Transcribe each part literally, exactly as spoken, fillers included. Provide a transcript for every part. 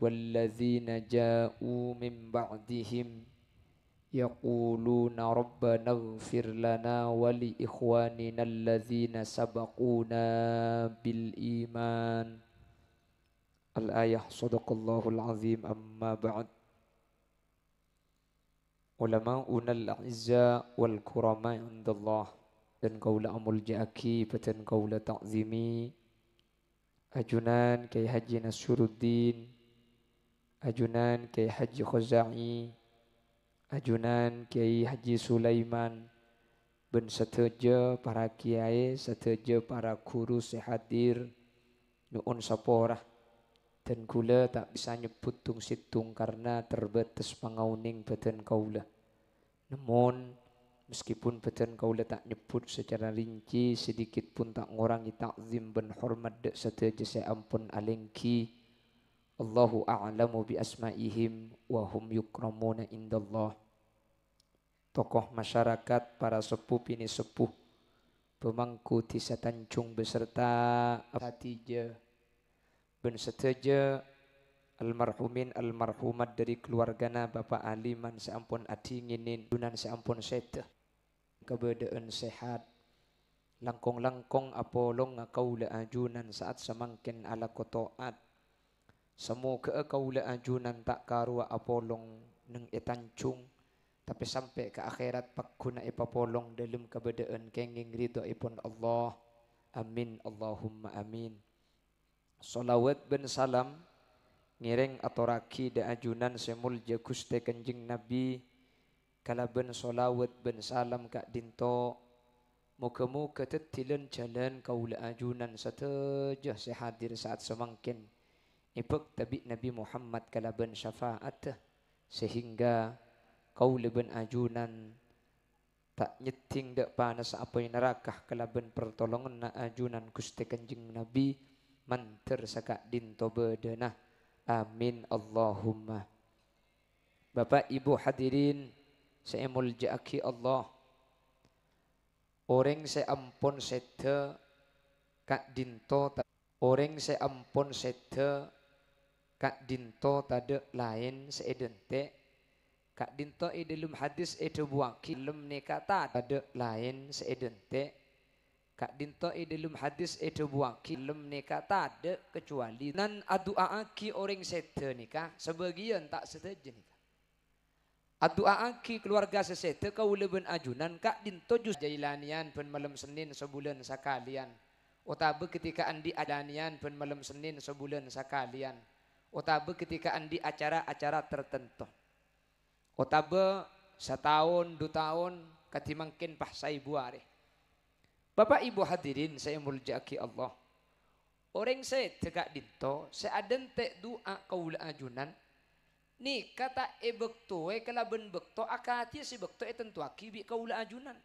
والذين جاءوا من بعدهم يقولون ربنا اغفر لنا ولإخواننا الذين سبقونا بالإيمان. الآية. صدق الله العظيم. أما بعد. Ulama'unal a'izza wal kurama indallah, bâdhân kaulâ amolja'aghi, bâdhân kaulâ ta'zimi, ajunan Kyai Haji Nasruddin, ajunan Kyai Haji Khozai, ajunan Kyai Haji Sulaiman, bân sadhâjâ para kiyaè, sadhâjâ para ghuru sè hadir, nyo'on sapora. Dân kaulâ ta' bisa nyebbhut tong-settong karna terbatas pangaonèng bhâdhân kaulâ. Namon, meskipun bhâdhân kaulâ ta' nyebbhut secara rinci, sedikit pun ta' ngorangè ta'zim bân hormat dâ' sadhâjâ sè ampon alèngghi. Allahu a'lamu bi asma'ihim wa hum yukramuna indallah. Tokoh masyarakat, para seppo binè' seppo, pamangku dhisa Tanjung beserta sadhâjâ, bân sadhâjâ almarhumin almarhumat dhâri kaluwargana Bapa' Aliman sè ampon adhingènè, ajunan sè ampon sèdhâ, kabâdâ'ân sehat, langkong-langkong apolonga kaulâ ajunan sa'at samangkèn alako to'at. Samoghâ'â kaulâ ajunan ta' karowa apolong neng è Tanjung, tapè sampè' ka akhèrat pagghuna èpapolong dâlem kabâdâ'ân kèngèng ridhoèpon Allah. Amin, Allahumma amin. Shalawat bân salam ngèrèng atorraghi dâ' ajunan sè molja Ghustè Kanjeng Nabbhi, kalabân shalawat bân salam ka'dinto, mogâ-mogâ dhâddhi lan-jhâlân kaulâ ajunan sadhâjâ sè hadir sa'at samangkèn èbhâkta bi' Nabbhi Muhammad kalabân syafa'adhâ, sehingga kaulâ bân ajunan ta' nyèddhing dâ' panassa apoy naraka kalabân partolonganna ajunan Ghustè Kanjeng Nabbhi mandhâr saka'dinto bâdâna. Amin, Allahumma. Bapa' Ibu hadirin sè èmolja'aghi Allah, orèng sè ampon sèdhâ ka'dinto ta-, orèng sè ampon sèdhâ ka'dinto tadâ' laèn sè èdântè'. Ka'dinto è dâlem hadis èdhâbuwâghi, lem nèka tadâ' laèn sè èdântè'. Ka'dinto è dâlem hadis èdhâbuwâghi, lem nèka tadâ' kacuwali nan adu'a'aghi orèng sèdhâ nèka, sabâgiyân ta' sadhâjâ nèka. Adu'a'aghi kaluwarga sè sèdhâ, kaulâ bân ajunan ka'dinto jus Jailaniyan bân malem Sennèn sabulân sakalèyan, otabâ ketika andi' Jailaniyan bân malem Sennèn sabulân sakalèyan, otabâ ketika andi' acara-acara tartanto. Otabâ sataon, du taon, kadhi mangkèn pas saèbu arè. Bapa' Ibu hadirin sè èmolja'aghi Allah, orèng sèdhâ ka'dinto sè adântè' du'a kaulâ ajunan, nèka ta' èbâktowè kalabân bâkto akadhi sè bâkto ètantowaghi bi' kaulâ ajunan.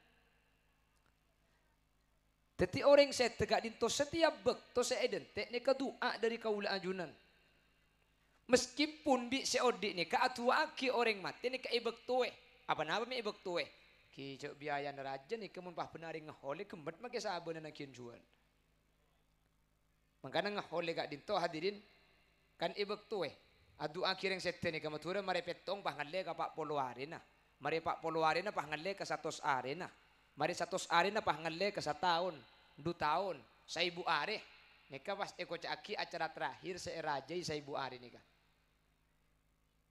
Dhâddhi, orèng sèdhâ ka'dinto satèyap bâkto sè èdântè' nèka du'a dhâri kaulâ ajunan. Meskipun bi' sè odi' nèka adu'a'aghi orèng matè nèka èbâktowè. Apa-napa mè' èbâktowè? Ghi jhâ' biayana rajâ nèka mon pas bân arè ngaholè ghemmet makè sabâna nangghiyân juwâl. Mangkana ngaholè ka'dinto, hadirin, kan èbâktowè. Adu'a'aghi orèng sèdhâ nèka Madhurâ marè pèttong pas ngallè ka pa' polo arèna. Marè pa' polo arèna pas ngallè ka satos arèna. Marè satos arèna pas ngallè ka sataon, du taon, saèbu arè. Nèka pas èkoca'aghi acara terakhir sè èrajâi saèbu arè nèka.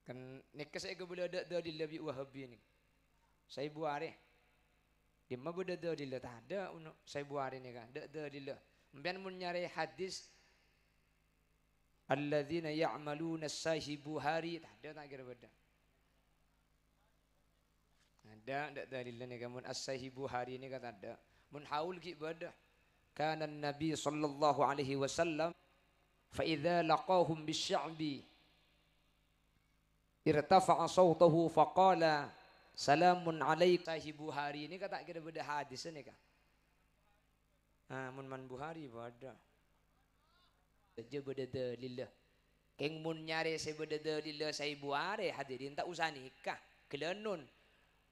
Kan nèka sè èkabâlâ dâ' dalilla bi' Wahabi nèka. Saèbu arè. Dimma bâdâ dalilla? Tadâ' ono saèbu arè nèka. Dâ' dalilla. Sampèyan mon nyarè hadis, "Alladzina ya'maluna sahibu hari," tadâ' ta' kèra bâdâ. Tadâ', dâ' dalilla nèka. Mon as-sahibu hari nèka tadâ'. Mon haul ghi' bâdâ. Kana Nabi sallallahu alaihi wasallam fa idza laqahum bisya'bi irtafa'a sautahu faqala, "Salamun alaik-" Sahibu hari nèka ta' kèra bâdâ hadis nèka. Ah, mon man Bukhari bâdâ. Jhâ' bâdâ dalilla. Kèng mon nyarè sè bâdâ dalilla saèbu arè, hadirin, ta' osa nèka. Ghâlânon.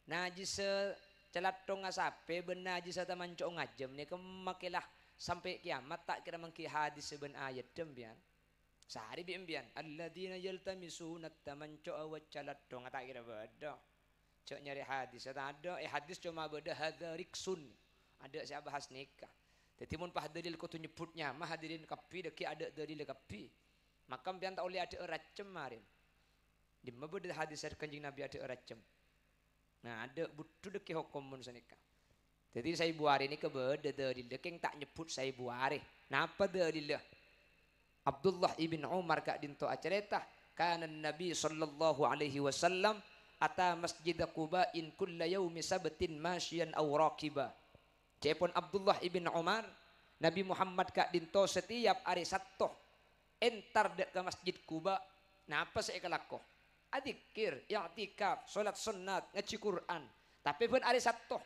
Najissa calathongnga sapè bân najissa taman co'ongnga ajâm nèka makè la sampè' kèyamat ta' kèra manggi hadis bân ayat, sampèyan. Sarè bi' empèyan, "Alladzina yaltamisuna tamanco'a wacca laddhong." Ta' kèra bâdâ. Jhâ' nyarè hadis, tadâ'. È hadis coma bâdâ hadza riksun. Adâ' sè abahas nèka. Dhâddhi mon pas dalil kodhu nyebbhut nyama, hadirin kabbhi, dhâggi' adâ' dalil kabbhi. Maka empèyan ta' ollè adâ'â rajhem, marèn. Dimma bâdâ hadis Kanjeng Nabi adâ'â rajhem? Nah, adâ' budhu dhâggi' hokom mon sanèka. Dhâddhi, saèbu arè nèka bâdâ dalilla, kèng ta' nyebbhut saèbu arè. Napa dalilla? Abdullah ibn Umar ka'dinto acarèta, "Kana Nabi sallallahu alaihi wasallam ata Masjida Quba'in kulla yaumi sabtin masyiyan aw rakiba." Ca'èpon Abdullah ibn Umar, Nabi Muhammad ka'dinto satèyap arè Satto entar dâ' ka Masjid Quba. Napa sè èkalako? Adzikkir, i'tikaf, solat sunnat, ngajhi Qur'an. Tapè bân arè Satto,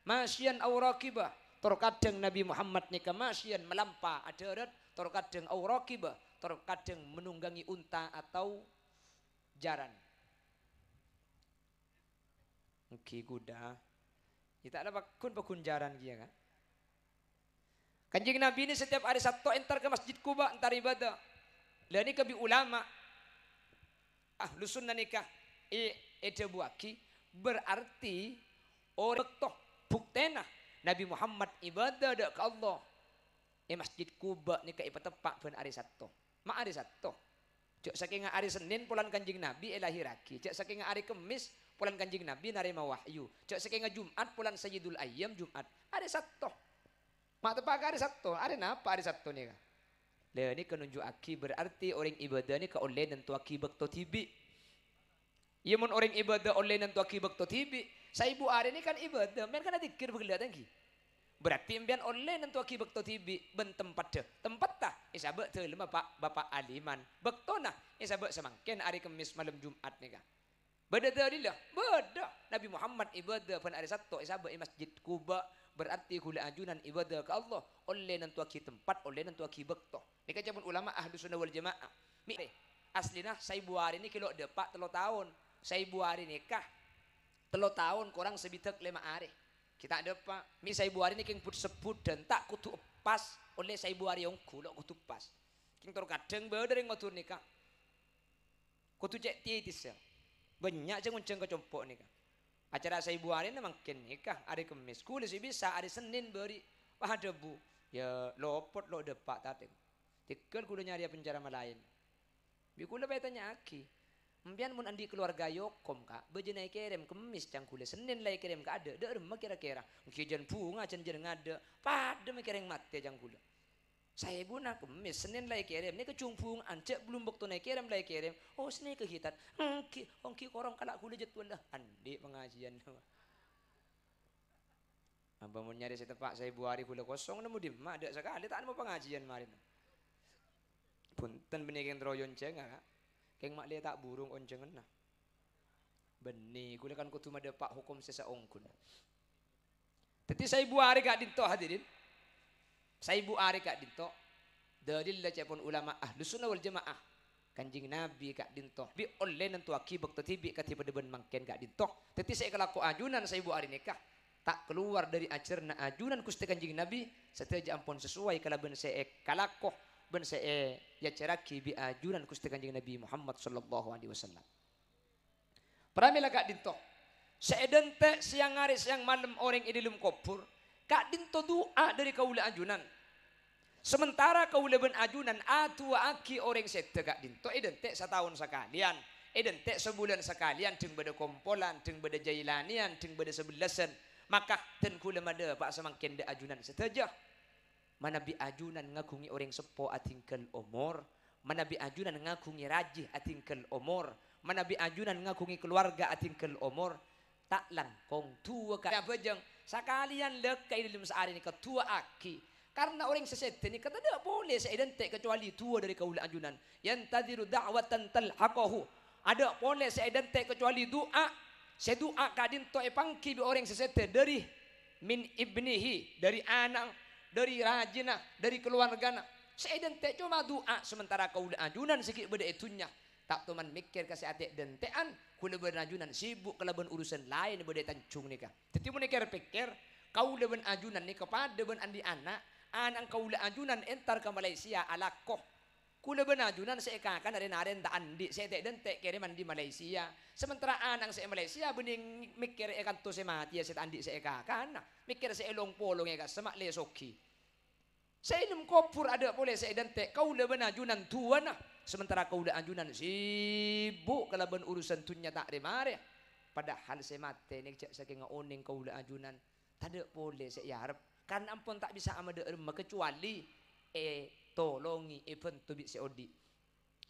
masyiyan aw rakiba, tor kadhâng Nabi Muhammad nèka masyiyan, malampa adhârât, tor kadhâng aw rakiba, tor kadhâng menunggangi onta atau jaran. Èngghi kuda. Yâ ta' la paggun-paggun jaran kèya, Ka'. Kanjeng Nabi nè satèyap arè Satto entar ka Masjid Quba, entar ibadah. La nèka bi' ulama Ahlus Sunnah nèka è-, èdhâbuwâghi, berarti orèng bâkto buktèna Nabi Muhammad ibadah dâ' ka Allah è Masjid Quba nèka èpateppa' bân arè Satto. Ma' arè Satto. Jhâ' sakènga arè Sennèn polana Kanjeng Nabi èlahèrraghi. Jhâ' sakènga arè Kemmès polana Kanjeng Nabi narèma wahyu. Jhâ' sakènga Jum'at polana Sayyidul Ayyam Jum'at. Arè Satto. Ma' teppa' ka arè Satto. Arè napa arè Satto nèka? La nèka nunju'aghi berarti orèng ibadah nèka ollè nantowaghi bâkto dhibi'. Iyâ, mon orèng ibadah ollè nantowaghi bâkto dhibi', saèbu arè nèka kan ibadah, empèyan kan adzikkir bâ' ghellâ' ta' èngghi? Berarti empèyan ollè nantowaghi bâkto dhibi' bân tempatta. Tempatta èsabâ' dâlemma Pa', Bapa' Aliman. Bâktona èsabâ' samangkèn arè Kemmès malem Jum'at nèka. Bâdâ dalilla? Bâdâ. Nabi Muhammad ibadah bân arè Satto èsabâ' è Masjid Quba, berarti ghulâ ajunan ibadah ka Allah, ollè nantowaghi tempat, ollè nantowaghi bâkto. Nèka ca'èpon ulama Ahlus Sunnah wal Jamaah. Mi-, aslina saèbu arè nèka lo' dâpa' tello taon. Saèbu arè nèka tello taon korang sabidhâk lèma arè. Ghi' ta' dâpa'. Mi' saèbu arè nèka kèng but-sebbudhân, ta' kodhu eppas, ollè saèbu arè ongghu lo' kodhu eppas. Kèng tor kadhâng bâdâ rèng Madhurâ nèka kodhu cè' titissa. Bânnya' jâng-onjâng ka compo' nèka. Acara saèbu arèna mangkèn nèka, arè Kemmès. Ghulâ sè bisa arè Sennèn bâri' pas adhâbu, "Yâ, lopot lo' dâpa' tatèng." Tèghâl ghulâ nyarèya pencara malaèn. Bi' ghulâ pas ètanya'aghi, "Empèyan mon andi' kalowarga èokom, Ka', bâjâna èkèrèm Kemmès ca'na ghulâ, Sennèn la èkèrèm kaadâ', dâ' remma kèra-kèra?" "Èngghi jân bhunga, jân-jân ngaadâ', padâ ma' èkèrèm matè ca'na ghulâ." Saèbuna Kemmès, Sennèn la èkèrèm, nèka jhung bhunga'an, jhâ' bellum bâktona èkèrèm la èkèrèm. "Oh, sanèka ghi, Tad?" "Èngghi, èngghi korang kala' ghulâ jadwalla." Andi' pangajiyân. Apa mon nyarè sè teppa' saèbu arè ghulâ kosong, nemmo dimma? Dâ' sakalè ta' nemmo pangajiyân marèna. Bhunten bânnè kèng terro èonjhânga, Ka'. Kèng ma' lè ta' burung onjhânganna. Bânnè, ghulâ kan kodhu madâpa' hokom sè saongghuna. Dhâddhi saèbu arè ka'dinto, hadirin. Saèbu arè ka'dinto. Dalilla ca'èpon ulama Ahlus Sunnah wal Jamaah. Kanjeng Nabi ka'dinto bi' ollè nantowaghi bâkto dhibi' kadhi padâ bân mangkèn ka'dinto. Dhâddhi sè èkalako ajunan saèbu arè nèka ta' kalowar dâri ajhârânna ajunan Ghustè Kanjeng Nabi, sadhâjâ ampon sasowai kalabân sè èkalako bân sè è-, èajhârraghi bi' ajunan Ghustè Kanjeng Nabi Muhammad sallallahu alaihi wasallam. Pramèla ka'dinto, sè èdântè' sèyang arè sèyang malem orèng è dhâlem kobhur, ka'dinto du'a dâri kaulâ ajunan. Samentara kaulâ bân ajunan adu'aaghi orèng sèdhâ ka'dinto èdântè' sataon sakalèyan, èdântè' sabulân sakalèyan, dhâng bâdâ kompolan, dhâng bâdâ jailanèyan, dhâng bâdâ sabellâsân, maka dân ghulâ madâpa'a samangkèn dâ' ajunan sadhâjâ. Manabi ajunan ngaghungè orèng seppo adhingghâl omor, manabi ajunan ngaghungè rajâ adhingghâl omor, manabi ajunan ngaghungè kalowarga adhingghâl omor, ta' langkong du'a ka-, abhâjâng, sakalèyan lèkka' è dhâlem saarè nèka du'aaghi. Karna orèng sè sèdhâ nèka tadâ' polè sè èdântè' kacobâli du'a dâri kaulâ ajunan. Yantadziru da'watan talhaquhu. Adâ' polè sè èdântè' kacobâli du'a, sè du'a ka'dinto èpangghi bi' orèng sè sèdhâ dâri min ibnihi, dâri ana'na, dâri rajina, dâri kalowargana. Sè èdântè' coma du'a, samentara kaulâ ajunan sè ghi' bâdâ è dhunnya, ta' toman mèkkèr ka sè atè'-dântè'an, kaulâ bân ajunan sibuk kalabân urusan laèn bâdâ è Tanjung nèka. Dhâddhi, mon èkèr-pèkkèr, kaulâ bân ajunan nèka padâ bân andi' ana', ana' kaulâ ajunan entar ka Malaysia alako. Kaulâ bân ajunan sè èkakana rè-narèn ta' andi', sè ètè'-dântè' kèrèman dâri Malaysia. Sementara ana'na sè è Malaysia bânnè mèkkèrè è kanto sè matèya sè ta' andi' sè èkakana. Mèkkèrè sè è long-polong è ka'emma lè soghi. Sè è dâlem kobhur adâ' polè sè èdântè' kaulâ bân ajunan du'âna, sementara kaulâ ajunan sibuk kalabân urusan dhunnya ta' rè-marè. Padahal sè matè nèka jhâ' sakènga onèng kaulâ ajunan tadâ' polè sè èarep, karna ampon ta' bisa amadâ' rèmma kecuali ètolongè, èbhânto bi' sè odi'.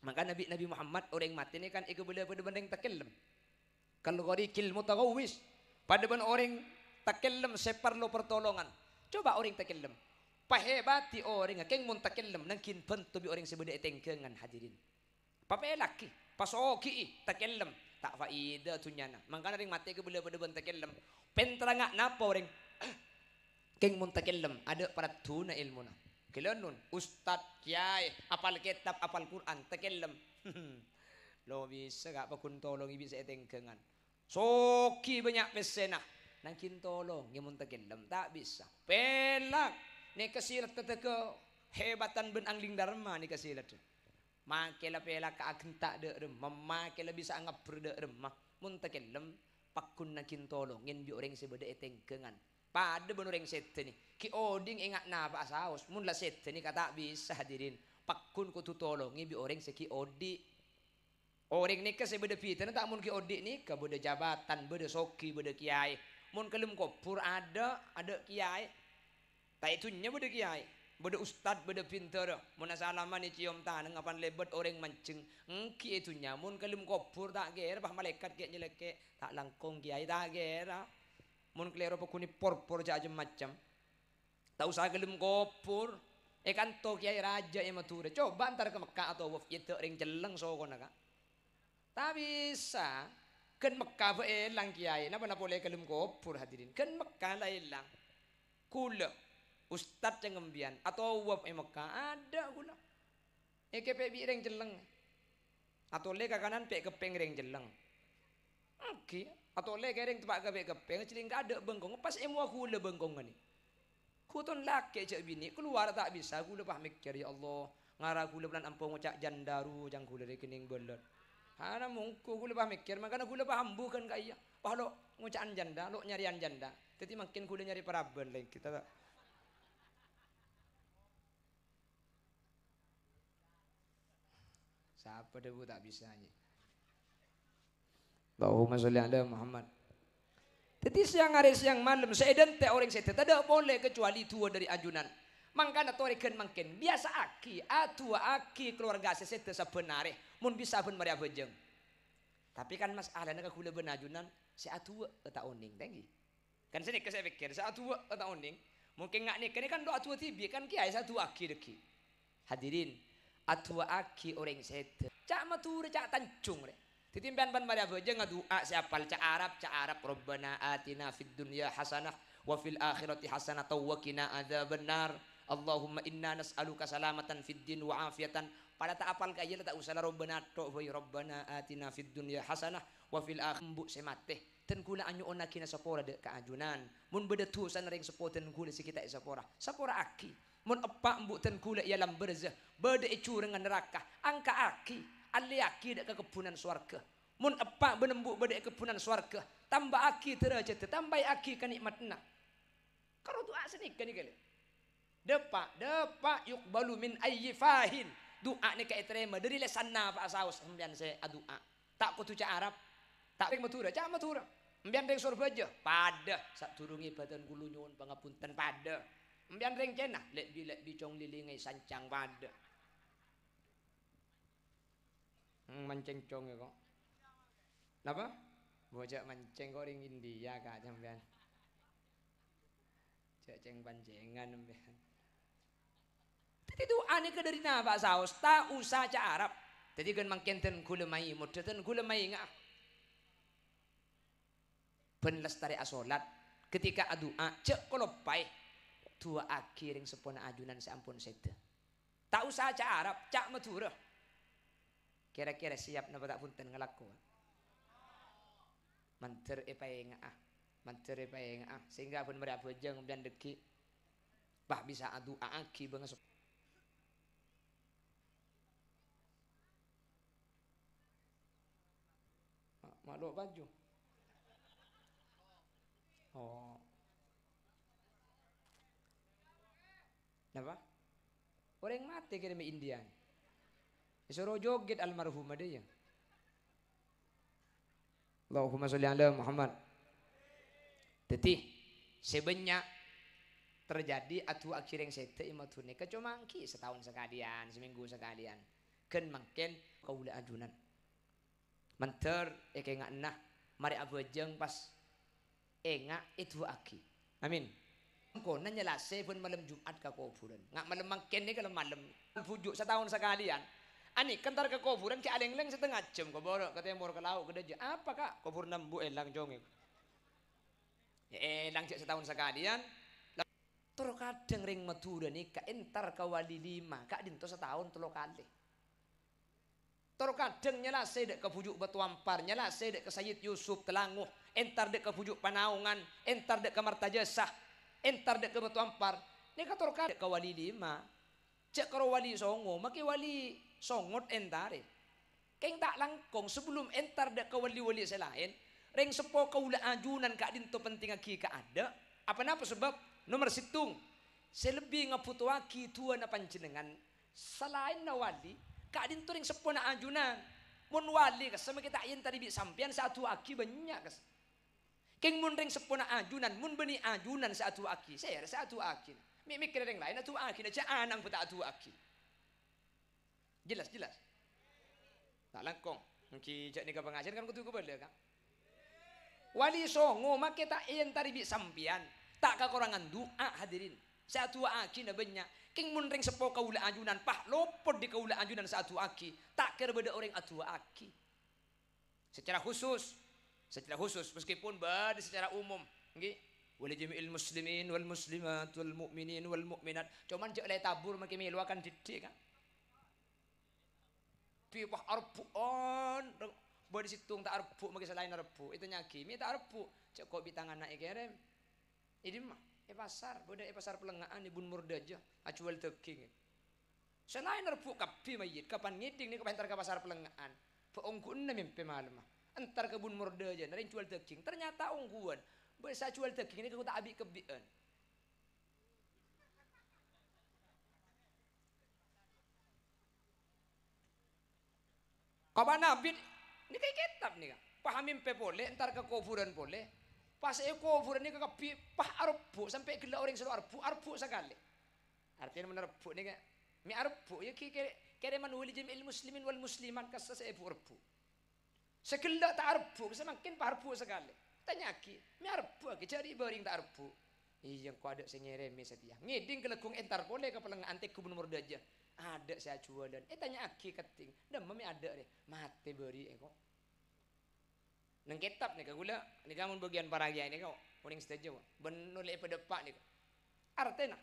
Mangkana bi' Nabi Muhammad orèng matè nèka kan èkabâlâ padâ bân orèng takellem. Kal ghariqil mutaghawwis, padâ bân orèng takellem sè parlo partolongan. Coba orèng takellem. Pahèbâdhi orèngnga kèng mon takellem, nangghin bhânto bi' orèng sè bâdâ è tèngghângan, hadirin. Papèlaghi, pasogi'i, takellem. Ta' faèda dhunnyana. Mangkana orèng matè èkabâlâ padâ bân takellem. Pènterra nga' napa orèng? Kèng mon takellem, adâ' paraddhuna èlmona. Ghellâ' non, ustad, kèyaè, apal kètab, apal Qur'an, takellem. Lo' bisa, Ka', pagghun tolongè bi' sè è tèngghângan. Soghi bânnya' pèssèna. Nangghin tolongè mon takellem, ta' bisa. Pèlak. Nèka sè la tadâ' kahèbatan bân angling dharma nèka sè la dâ'. Makè la pèlakka aghenta' dâ' rèmma, makè la bisa'a ngabbher dâ' rèmma. Mon takellem, pagghun nangghin tolongè bi' orèng sè bâdâ è tèngghângan. Padâ bân orèng sèdâ nè, ghi' odi' ènga' napa'a saos, mon la sèdâ nèka ta' bisa, hadirin. Pagghun kodhu tolongè bi' orèng sè ghi' odi'. Orèng nèka sè bâdâ bhidhâna ta' mon ghi' odi' nèka, bâdâ jabatan, bâdâ soghi, bâdâ kèyaè. Mon ka dâlem kobhur adâ', adâ' kèyaè. Ta' è dhunnya bâdâ kèyaè, bâdâ ustad, bâdâ bhindhârâ. Mon asalaman ècèyom taneng apan lèbât orèng manjheng. Èngghi è dhunnya, mon ka dâlem kobhur ta' kèra, pas malaèkat ghi' nyèlèkè', "Ta' langkong kèyaè, ta' kèra." Mon kalèro pagghun èporpor jhâ' cem-macem. Ta' osa ka dâlem kobhur, è kanto kèyaè rajâ è Madhurâ. Coba entar ka Mekkah atawaf, èdâ' rèng celleng sokona, Ka'. Ta' bisa. Ghân Mekkah bâ' èlang kèyaè, napa-napa polè ka dâlem kobhur, hadirin. Ghân Mekkah la èlang. Kaulâ, ustad ca'na sampèyan, atawaf è Mekkah, adâ' kaulâ. Èkèpè' bi' rèng celleng. Atolè ka kanan pè' keppèng rèng celleng. Èngghi, atolè kèrèng teppa' ka pè' keppèng, jhâlingka adâ' bengkong, pas èmowa kaulâ bengkongnga nè. Ghun ton lakè' jhâ' binè', kalowar ta' bisa, kaulâ pas mèkkèr, "Ya Allah, ngara kaulâ polana ampon ngoca' janda ru, ca'na kaulâ rèkènèng bâlât." Ana mongghu kaulâ pas mèkkèr, mangkana kaulâ pas ambu ghân ka'iyâ. Pas lo' ngoca'an janda, lo' nyarèyan janda. Dhâddhi mangkèn kaulâ nyarè parabân lèngghi, ta'. Sapa dhâbu ta' bisa, nyi? Allahumma sholli ala Muhammad. Dhâddhi, sèyang arè, sèyang malem, sè èdântè' orèng sèdâ tadâ' polè kacuali du'a dâri ajunan. Mangkana torè ghân mangkèn, biyasa'aghi adu'a'aghi kalowarga sè sèdâ sabbhân arè, mon bisa bân marè abhâjâng. Tapè kan masalana kaghulâ bân ajunan sè adu'a ta' onèng, ta' èngghi? Kan sanèka sè èpèkkèr, sè adu'a ta' onèng. Mungkin nga' nèka nè kan lo' adu'a dhibi', kan kèyaè sè adu'a'aghi dhâggi'. Hadirin, adu'a'aghi orèng sèdâ. Ca' Madhurâ, ca' Tanjung rè. Dhâddhi sampèyan bân marè abhâjâng adu'a sè apal ca' Arab, ca' Arab, "Rabbana atina fid dunya hasanah wa fil akhirati hasanatan wa qina adzabannar. Allahumma inna nas'aluka salamatan fid din wa afiyatan." Padâ ta' apal ka'iyâ la ta' osa la Rabbana tok bhâi, "Rabbana atina fid dunya hasanah wa fil akh-," embu' sè matè. Dân kaulâ anyo'onnaghina sapora dâ' ka ajunan. Mon bâdâ dhusana rèng seppo dân kaulâ sè ghi' ta' èsapora, sapora'aghi. Mon eppa' embu' dân kaulâ è alam barzah, bâdâ è jhurangan naraka, angka'aghi, allèyaghi dâ' ka kebbhunan sowarghâ. Mon eppa' bân embu' bâdâ è kebbhunan sowarghâ, tambâ'aghi dârâjhâddhâ, tambâi'aghi kanè'madhânna. Karo du'a sanèka nèka, lè. Dâpa', dâpa' yuqbalu min ayyi fahin. Du'a nèka ètarèma dâri lèsanna pa' saos sampèyan sè adu'a. Ta' kodhu ca' Arab. Ta' rèng Madhurâ, ca' Madhurâ. Sampèyan rèng Sorbhâjâ, padâ. Sadurungè bâdân kaulâ nyo'on pangabhunten, padâ. Sampèyan rèng Cèna, lè'-bi', lè'-bi' cong lèlèngè sancang, padâ. Hmm, mancèng cong è ko'. Napa? Bâjâ mancèng ko' rèng India, Ka', sampèyan. Jhâ' cèng-pancèngan sampèyan. Dhâddhi du'a nèka dâri napa saos? Ta' osa ca' Arab. Dhâddhi ghân mangkèn dân kaulâ maè, modhâ dân kaulâ maè nga'a. Bân lastarè asolat. Ketika adu'a, jhâ' kaloppaè. Du'a'aghi rèng seppona ajunan sè ampon sèdâ. Ta' osa ca' Arab, ca' Madhurâ. Kèra-kèra siap napa ta' bhunten ngalako? Mandhâr èpaènga'a, mandhâr èpaènga'a, sehingga bân marè abhâjâng sampèyan dhâggi', pas bisa adu'a'aghi bângasep-, Malo' paju. Oh. Napa? Orèng matè kèrèm India. Èsoro jogèt almarhum adâ, ya. Allahumma sholli ala Muhammad. Dhâddhi, sè bânnya' terjadi adu'âghi rèng sèdhâ è Madhurâ nèka coma èngghi sataon sakalèyan, samènggu sakalèyan. Ghân mangkèn kaulâ ajunan. Mandhâr èkènga'na, marè abhâjâng pas ènga' èdu'âghi. Amin. Engkona nyalasè bân malem Jum'at ka kobhurân. Nga' malem mangkèn nèka malem. Bhuju' sataon sakalèyan. Anèka entar ka kobhurân ghi' alèng-lèng satengnga jhâm, ka bârâ', ka tèmor, ka lao', ka dâjâ. Apa, Ka'? Kobhurânna embu' èlang congèng. Yâ èlang jhâ' sataon sakalèyan. Toro' kadhâng rèng Madhurâ nèka entar ka wali lima, ka'dinto sataon tello kalè. Toro' kadhâng nyalasè dâ' ka Bhuju' Bâto Ampar, nyalasè dâ' ka Sayyid Yusuf Telango, entar dâ' ka Bhuju' Panaongan, entar dâ' ka Martajasa, entar dâ' ka Bâto Ampar. Nèka toro' kadhâng ka Wali Lima. Jhâ' karo Wali Songo, makè Wali Songot entarè. Kèng ta' langkong, sabellunna entar dâ' ka wali-wali sè laèn, rèng seppo kaulâ ajunan ka'dinto pentingngaghi kaadâ'. Aponapa sabâb? Nomer sèttong, sè lebbi ngabhutowaghi du'âna panjhennengngan. Salaènna wali, ka'dinto rèng seppona ajunan. Mon wali kassa' makè ta' èentarè bi' sampèyan sè adu'âghi bânnya' kassa'. Kèng mon rèng seppona ajunan, mon bânnè ajunan sè adu'âghi, sèra sè adu'âghi? Mè' mèkkèrè rèng laèn adu'âghi, jhâ' ana'na ta' adu'âghi. Jelas, jelas? Ta' langkong. Èngghi jhâ' nèka pangajiân kan kodhu èkabâlâ, Ka'? Wali Songo makè ta' èentarè bi' sampèyan. Ta' kakorangan du'â, hadirin. Sè adu'âghina bânnya'. Kèng mon rèng seppo kaulâ ajunan, pas lopot dâri kaulâ ajunan sè adu'âghi. Ta' kèra bâdâ orèng adu'âghi. Secara khusus, secara khusus, meskipun bâdâ secara umum, èngghi. Wa li jami'il muslimin wal muslimat wal mu'minin wal mu'minat. Coma jhâ' la ètabur makè mèlo akan didik, Ka'. Bi' pas arebbhu'ân, bâdâ sèttong ta' arebbhu' makè sè laèn arebbhu'. Ètanya'aghi, "Mè' ta' arebbhu'?" "Jhâ' ko' bi' tang ana' èkèrèm." "È dimma?" "È pasar, bâdâ è pasar Pellengnga'an, è Bun Mordâjâ, ajhuwâl dâging." Sè laèn arebbhu' kabbhi mayyit, kapan ngèdhing nèka pas entar ka pasar Pellengnga'an. Bâ' ongghuwânna mèmpè malemma. Entar ka Bun Mordâjâ, narèng jhuwâl dâging. Ternyata ongghuwân. Bâ' sè ajhuwâl dâging nèka ta' abi'-kabbi'ân. Kapan abit nèka è kètab nèka. Pas amèmpè polè, entar ka kobhurân polè. Pas è kobhurân nèka kabbhi pas arebbhu', sampè' ghellâ' orèng sè lo' arebbhu', arebbhu' sakalè. Artèna mon arebbhu' nèka, mè' arebbhu' yâ ghi' kèrè-, kèrèman wa li jami'il muslimin wal muslimat kassa' sè èbu arebbhu'. Sè ghellâ' ta' arebbhu', samangkèn pas arebbhu' sakalè. Tanya'aghi, mè' arebbhu'aghi, jhâ' ri'-bâri' ta' arebbhu'. Iyâ, engko' adâ' sè ngèrèmè satèya. Ngèdhing ka lèghung entar polè ka Pellengnga'an tèghu Bun Mordâjâ. Adâ' sè ajhuwâlân. Ètanya'aghi keddhing, "Dimma mè' adâ' rè?" "Matè bâri'è, ko'." Neng kètab nèka ghulâ, nèka mon bâgiyân para kèyaè nèka, ko'. Orèng sadhâjâ, ko'. Bân nolè'è padâpa' nèka. Artèna,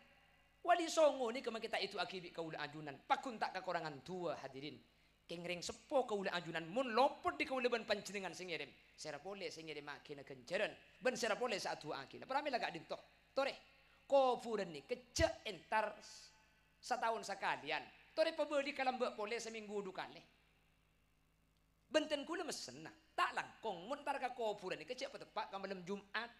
Wali Songo nèka makè ta' èdu'âaghi bi' kaulâ ajunan, pagghun ta' kakorangan du'â, hadirin. Kèng rèng seppo kaulâ ajunan, mon lopot dâri kaulâ bân panjhennengngan sè ngèrèm, sèra polè sè ngèrèmmaghina ghânjhârân, bân sèra polè sè adu'âghina. Paramèla ka'dinto. Torè, kobhurân nèka jhâ' entar s-, sataon sakalèyan. Torè pabâli ka lambâ' polè samènggu du kalè. Bhunten ghulâ messenna, ta' langkong mon entar ka kobhurân nèka jhâ' pateppa' ka malem Jum'at.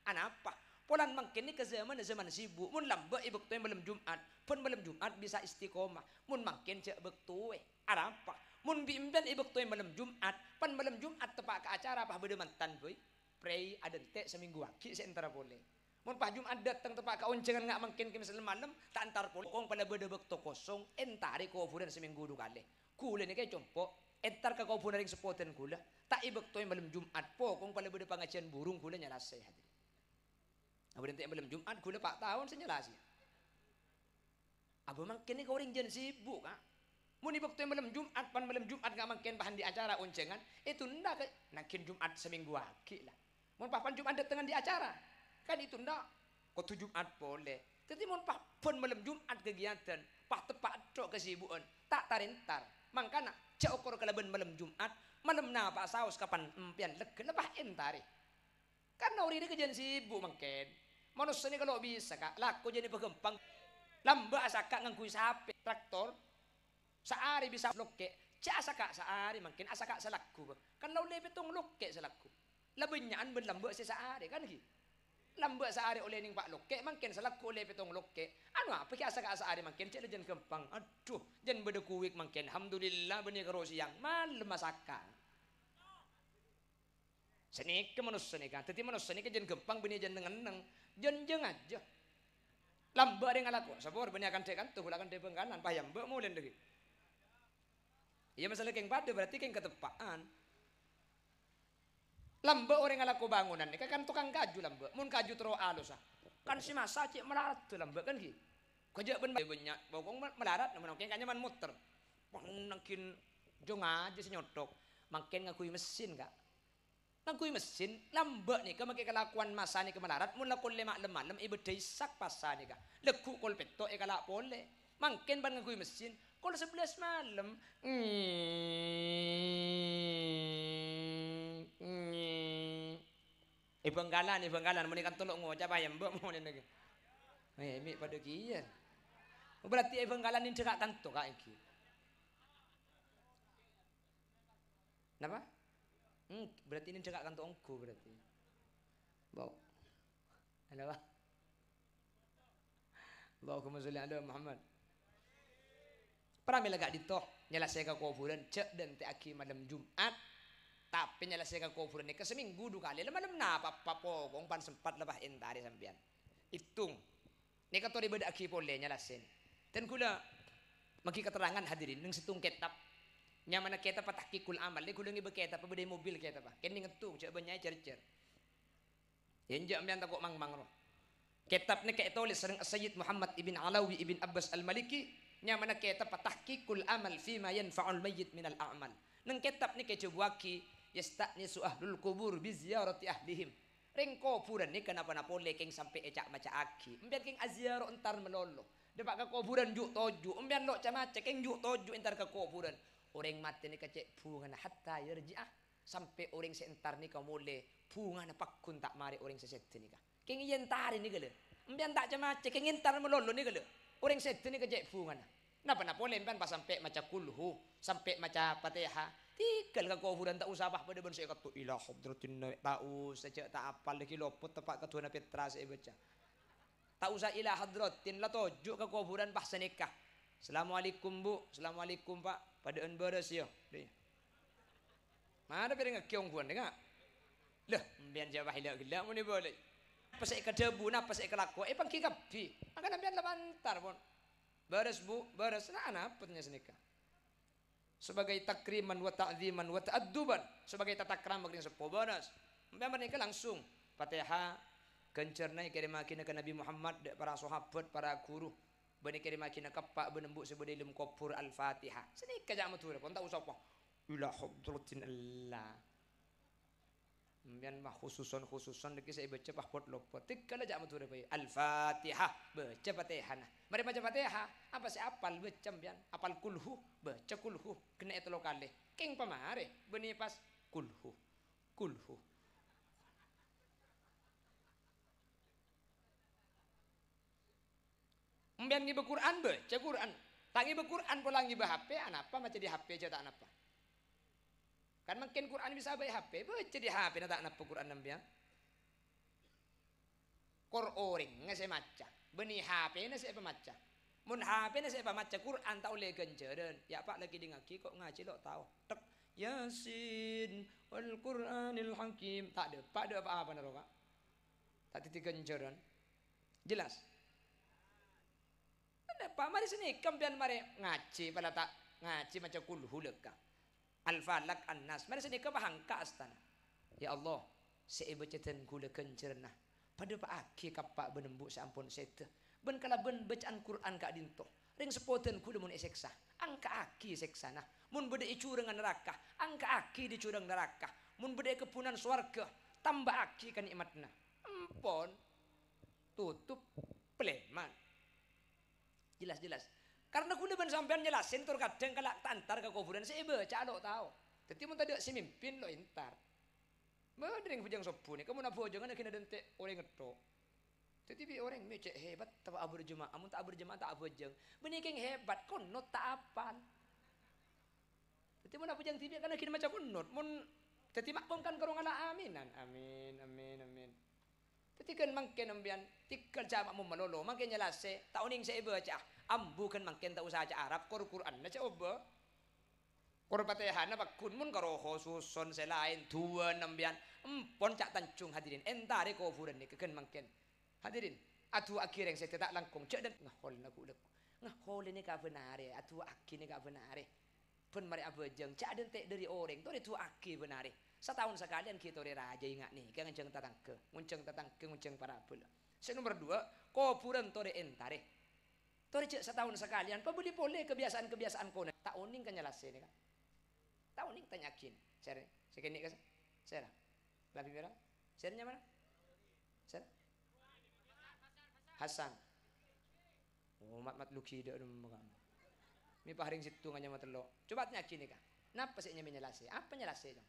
Anapa? Polana mangkèn nèka zamanna zaman sibuk. Mon lambâ' èbâktowè malem Jum'at, bân malem Jum'at bisa istiqomah. Mon mangkèn jhâ' bâktowè. Arapa? Mon bi' sampèyan èbâktowè malem Jum'at, pan malem Jum'at teppa' ka acara pas bâdâ mantan bhâi. Prèi adântè' samènggu aghi' sè entara polè. Mon pas Jum'at dâteng teppa' ka onjhângan nga' mangkèn kèmè sè malem, ta' entar polè. Kong pala bâdâ bâkto kosong, entarè kobhurân samènggu du kalè. Ghulâ nèka compo', entar ka kobhurânna rèng seppo dân ghulâ. Ta' èbâktowè malem Jum'at, pokong pala bâdâ pangajiân burung ghulâ nyalasè, hadirin. Abâ' dântè' malem Jum'at ghulâ pa' taon sè nyalasè. Abâ' mangkèn nèka orèng jhân sibuk, Ka'. Mon èbâktowè malem Jum'at, pan malem Jum'at nga' mangkèn pas andi' acara onjhângan, ètunda ka nangghing Jum'at samènggu aghi' la. Mon pas pan Jum'at dâteng andi' acara, kan ètunda kodhu Jum'at polè. Dhâddhi mon pas bân malem Jum'at kagiyadhân, pas teppa' ètto' kasibughân, ta' tar-entar. Mangkana, jhâ' okor kalabân malem Jum'at, malem napa'a saos kapan sampèyan lèghâ la pas entarè. Karna orèng nèka jhân sibuk mangkèn. Manossa nèka lo' bisa, Ka', lako jhân èpaghâmpang. Lambâ' asaka' ngangghuy sapè, traktor. Saarè bisa lokè', jhâ' asaka' saarè mangkèn, asaka' salagghu. Kan la ollè pètto lokke' sè lagghu'. La bânnya'an bân lambâ' sè saarè, kan ghi? Lambâ' saarè ollè nèng pa' lokke', mangkèn sè lagghu' ollè pètto lokke'. Anu apa ghi asa-, ka saarè mangkèn cè' la jân ghâmpang. Adhu, jân bâdâ kuwik mangkèn. Alhamdulillah, bânnè karo sèyang. Malem masaka. Sanèka manossa nèka. Dhâddhi manossa nèka jân ghâmpang bânnè jân neng-enneng. Jân jâ ngajâ. Lambâ' rèng alako. Sabhâr bânnè akantha' kanto, ghulâ akantha' Bhângkalan. Pas yâ mbâ' molèn dhâggi'. Iyâ, masalah kèng padâ, berarti kèng kateppa'an. Lambâ' orèng alako bângonan nèka kan tokang kaju lambâ'. Mon kaju terro alossa, kan sè masa cè' malarat lambâ' kan ghi. Kajâ' bân bânnya' bokong ma-, malarat, mon kèng kan nyaman moter. Mon nangkèn jâ ngajâ sè nyothok, mangkèn ngangghuy mesin, Ka'. Ngangghuy mesin, lambâ' nèka makè kalakowan masa nèka malarat, mon la kol lèma' lem-malem èbâddhâi sak pasa nèka. Lagghu' kol pètto' èkala' polè. Mangkèn bân ngangghuy mesin, kol sabellâs malem. È Bhângkalan, è Bhângkalan, mon è kanto lo' ngoca' pa yâ mbâ' molèn lagi. Eh, mè' padâ kèya. Berarti è Bhângkalan nèng dâ' ka' kanto, Ka', èngghi. Napa? Hmm, berarti nèng dâ' ka' kanto ongghu berarti. Bo-, Halo, Pak. Allahumma sholli ala Muhammad. Pramèla ka'dinto, nyalasè kakobhurân, jhâ' dântè'aghi malem Jum'at. Tapè nyalasè kakobhurân nèka samènggu du kalè. La malem napa, pa-, pokong pan sempat la pas èntarè sampèyan. Ètong. Nèka torè bâdâ'âghi polè nyalasèn. Dân ghulâ maghi katerrangan, hadirin, neng sèttong kètab. Nyamana kètab Tahqiqul Amal. Nèka ghulâ ngibâ kètab, bâdâ è mobil kètab, Pak. Kèng nèng ètong, jhâ' bânnya'è jhâr-jhâr. Yâ, enjâ' sampèyan tako' mangmang, ro. Kètab nèka ètolès sareng Sayyid Muhammad ibn Alawi ibn Abbas Al-Maliki, nyamana kètab Tahqiqul Amal Fima Yanfa'ul Mayyit Minal A'mal. Neng kètab nèka èjhâbuwâghi, "Yasta'nisu ahlul qubur bi ziyarati ahlihim." Rèng kobhurân nèka napa-napa polè kèng sampè' èca'-maca'aghi. Empèyan kèng aziarah entar malolo. Dâpa' ka kobhurân ju'-toju'. Empèyan lo' ca-maca kèng ju'-toju' entar ka kobhurân. Orèng matè nèka cè' bhungana hatta yarji'a. Sampè' orèng sè entar nèka molè, bhungana pagghun ta' marè orèng sè sèdhâ nèka. Kèng èentarè nèka, lho. Empèyan ta' ca-maca, kèng entar malolo nèka, lho. Orèng sèdhâ nèka cè' bhungana. Napa-napa polè empèyan pas sampè' maca kulhu, sampè' maca Fatihah. Tèghâl ka kobhurân, ta' osa pas padâ bân sè èkatto ila hadratin nabi, ta' osa, jhâ' ta' apal lagi lopot teppa' kadhuwâna petra sè èbâca. Ta' osa ila hadratin, la toju' ka kobhurân pas sanèka. "Assalamualaikum, Bu." "Assalamualaikum, Pak." "Padâ'ân bârâs, yâ." Mara pèrèngngaghi ongghuwân, denga'. Lah, empèyan sè pas ghellâ'-ghellâ' mon èbâlâi. Napa sè èkadhâbu, napa sè èkalakowa, èpangghi kabbhi. Mangkana empèyan la pantar, pon. "Bârâs, Bu, bârâs." Nah, napa tanya sanèka? Sebagai takriman wa ta'dhiman wa ta'adduban, sebagai tatakrama ka orèng seppo, bârâs. Empèyan panèka langsung Fatihah, ghânjhârna èkèrèmmaghina ka Nabi Muhammad, dâ' para sahabat, para ghuru, bân èkèrèmmaghina ka eppa' bân embu' sè bâdâ è dâlem kobhur, Al-Fatihah. Sanèka ca' Madhurâ, pon ta' osa apa. Ila hadratin Allah. Empèyan mah khususon-khususon nèka sè èbâca pas pot-lopot. Tèghâl ca' Madhurâ bhâi. Al-Fatihah, bâca Fatihana. Marè maca Fatihah, apa sè apal bâca empèyan? Apal kulhu, bâca kulhu. Ghennè'è tello kalè. Kèng pamarè, bânnè pas kulhu. Kulhu. Empèyan ngibâ Qur'an, bâca Qur'an. Ta' ngibâ Qur'an pola ngibâ H P, anapa maca dâri H P jhâ' ta' napa. Kan mangkèn Qur'an bisa bâi H P, bâca dâri H P-na ta' napa Qur'an empèyan. Kor orèngnga sè maca, bânnè H P-na sè èpamaca. Mon H P-na sè èpamaca, Qur'an ta' ollè ghânjhârân. Yâ, Pa', la kèdingngaghi, ko' ngajhi lo' tao. Tek, "Yasin wal Qur'anil Hakim." Ta' dâpa', dâpa' apa-apana, ro, Ka'. Ta' dhâddhi ghânjhârân. Jelas? Kenapa? Marè sanèka empèyan marè ngajhi, pola ta' ngajhi maca kulhu lèka. Al-Falaq, An-Nas. Marè sanèka pas angka' astana. Ya Allah, sè èbâca dân ghulâ ghânjhârânna. Padâpa'aghi ka eppa' bân embu' sè ampon sèdhâ. Bân kalabân bâca'an Qur'an ka'dinto. Rèng seppo dân ghulâ mon èsèksa, angka'aghi sèksana. Mon bâdâ è jhurângnga naraka, angka'aghi dâri jhurâng naraka. Mon bâdâ è kebbhunan sowarghâ, tambâ'aghi kanè'matna. Empon. Totop. Paleman. Jelas, jelas. Karna ghulâ bân sampèyan nyalasèn tor kadhâng kala' ta' entar ka kobhurân sè èbâca'a lo' tao. Dhâddhi mon tadâ' sè mimpin lo' entar. Bâdâ rèng abhâjâng sobbhu nèka mon abhâjângan aghi nadhânte' orèng ngetthok. Dhâddhi bi' orèng mè' cè' hebat ta' aberjemaah, mon ta' aberjemaah ta' abhâjâng. Bânnè kèng hebat, konot ta' apal. Dhâddhi mon abhâjâng dhibi' kan ghi' maca kunut. Mon dhâddhi ma'mum kan karo ngala' aminan. Amin, amin, amin. Dhâddhi kan mangkèn sampèyan tèghâl jhâ' ma'mum malolo, mangkèn nyèlasè, ta' onèng sè èbâca'a. Ambu kan mangkèn ta' osa ca' Arab, kor Qur'anna jhâ' obâ. Kor Fatihana paggun mon karo khususon sè laèn duwân sampèyan. Empon ca' Tanjung hadirin, èntarè kobhurân nèka kan mangkèn. Hadirin, adu'aaghi rèng sèdhâ ta' langkong, jhâ' dâ' ngaholna ghu'-lagghu'. Ngaholè nèka bân arè, adu'aaghi nèka bân arè. Bân marè abhâjâng, jhâ' adhânte' dhâri orèng, torè du'aaghi bân arè. Sataon sakalèyan ghi' torè rajâ ènga' nèka ngonjhâng tatangghâ, ngonjhâng tatangghâ, ngonjhâng parabâlâ. Sè nomer duwâ', kobhurân torè èntarè. Torè jhâ' sataon sakalèyan, pabâli polè kabiyasaan-kabiyasaan konè. Ta' onèng ka nyalasè nèka. Ta' onèng tanya'aghi. Sèra, sè kènè' ka sè-, sèra. Labi pèra? Sèra nyamana? Sèra? Hasan. Oh, mat-mat lugi dâ' remma ka. Mè' pahrèng sèttong nyama tello'. Coba tanya'aghi nèka. Napa sè nyamè nyalasè? Apa nyalasè, Cong?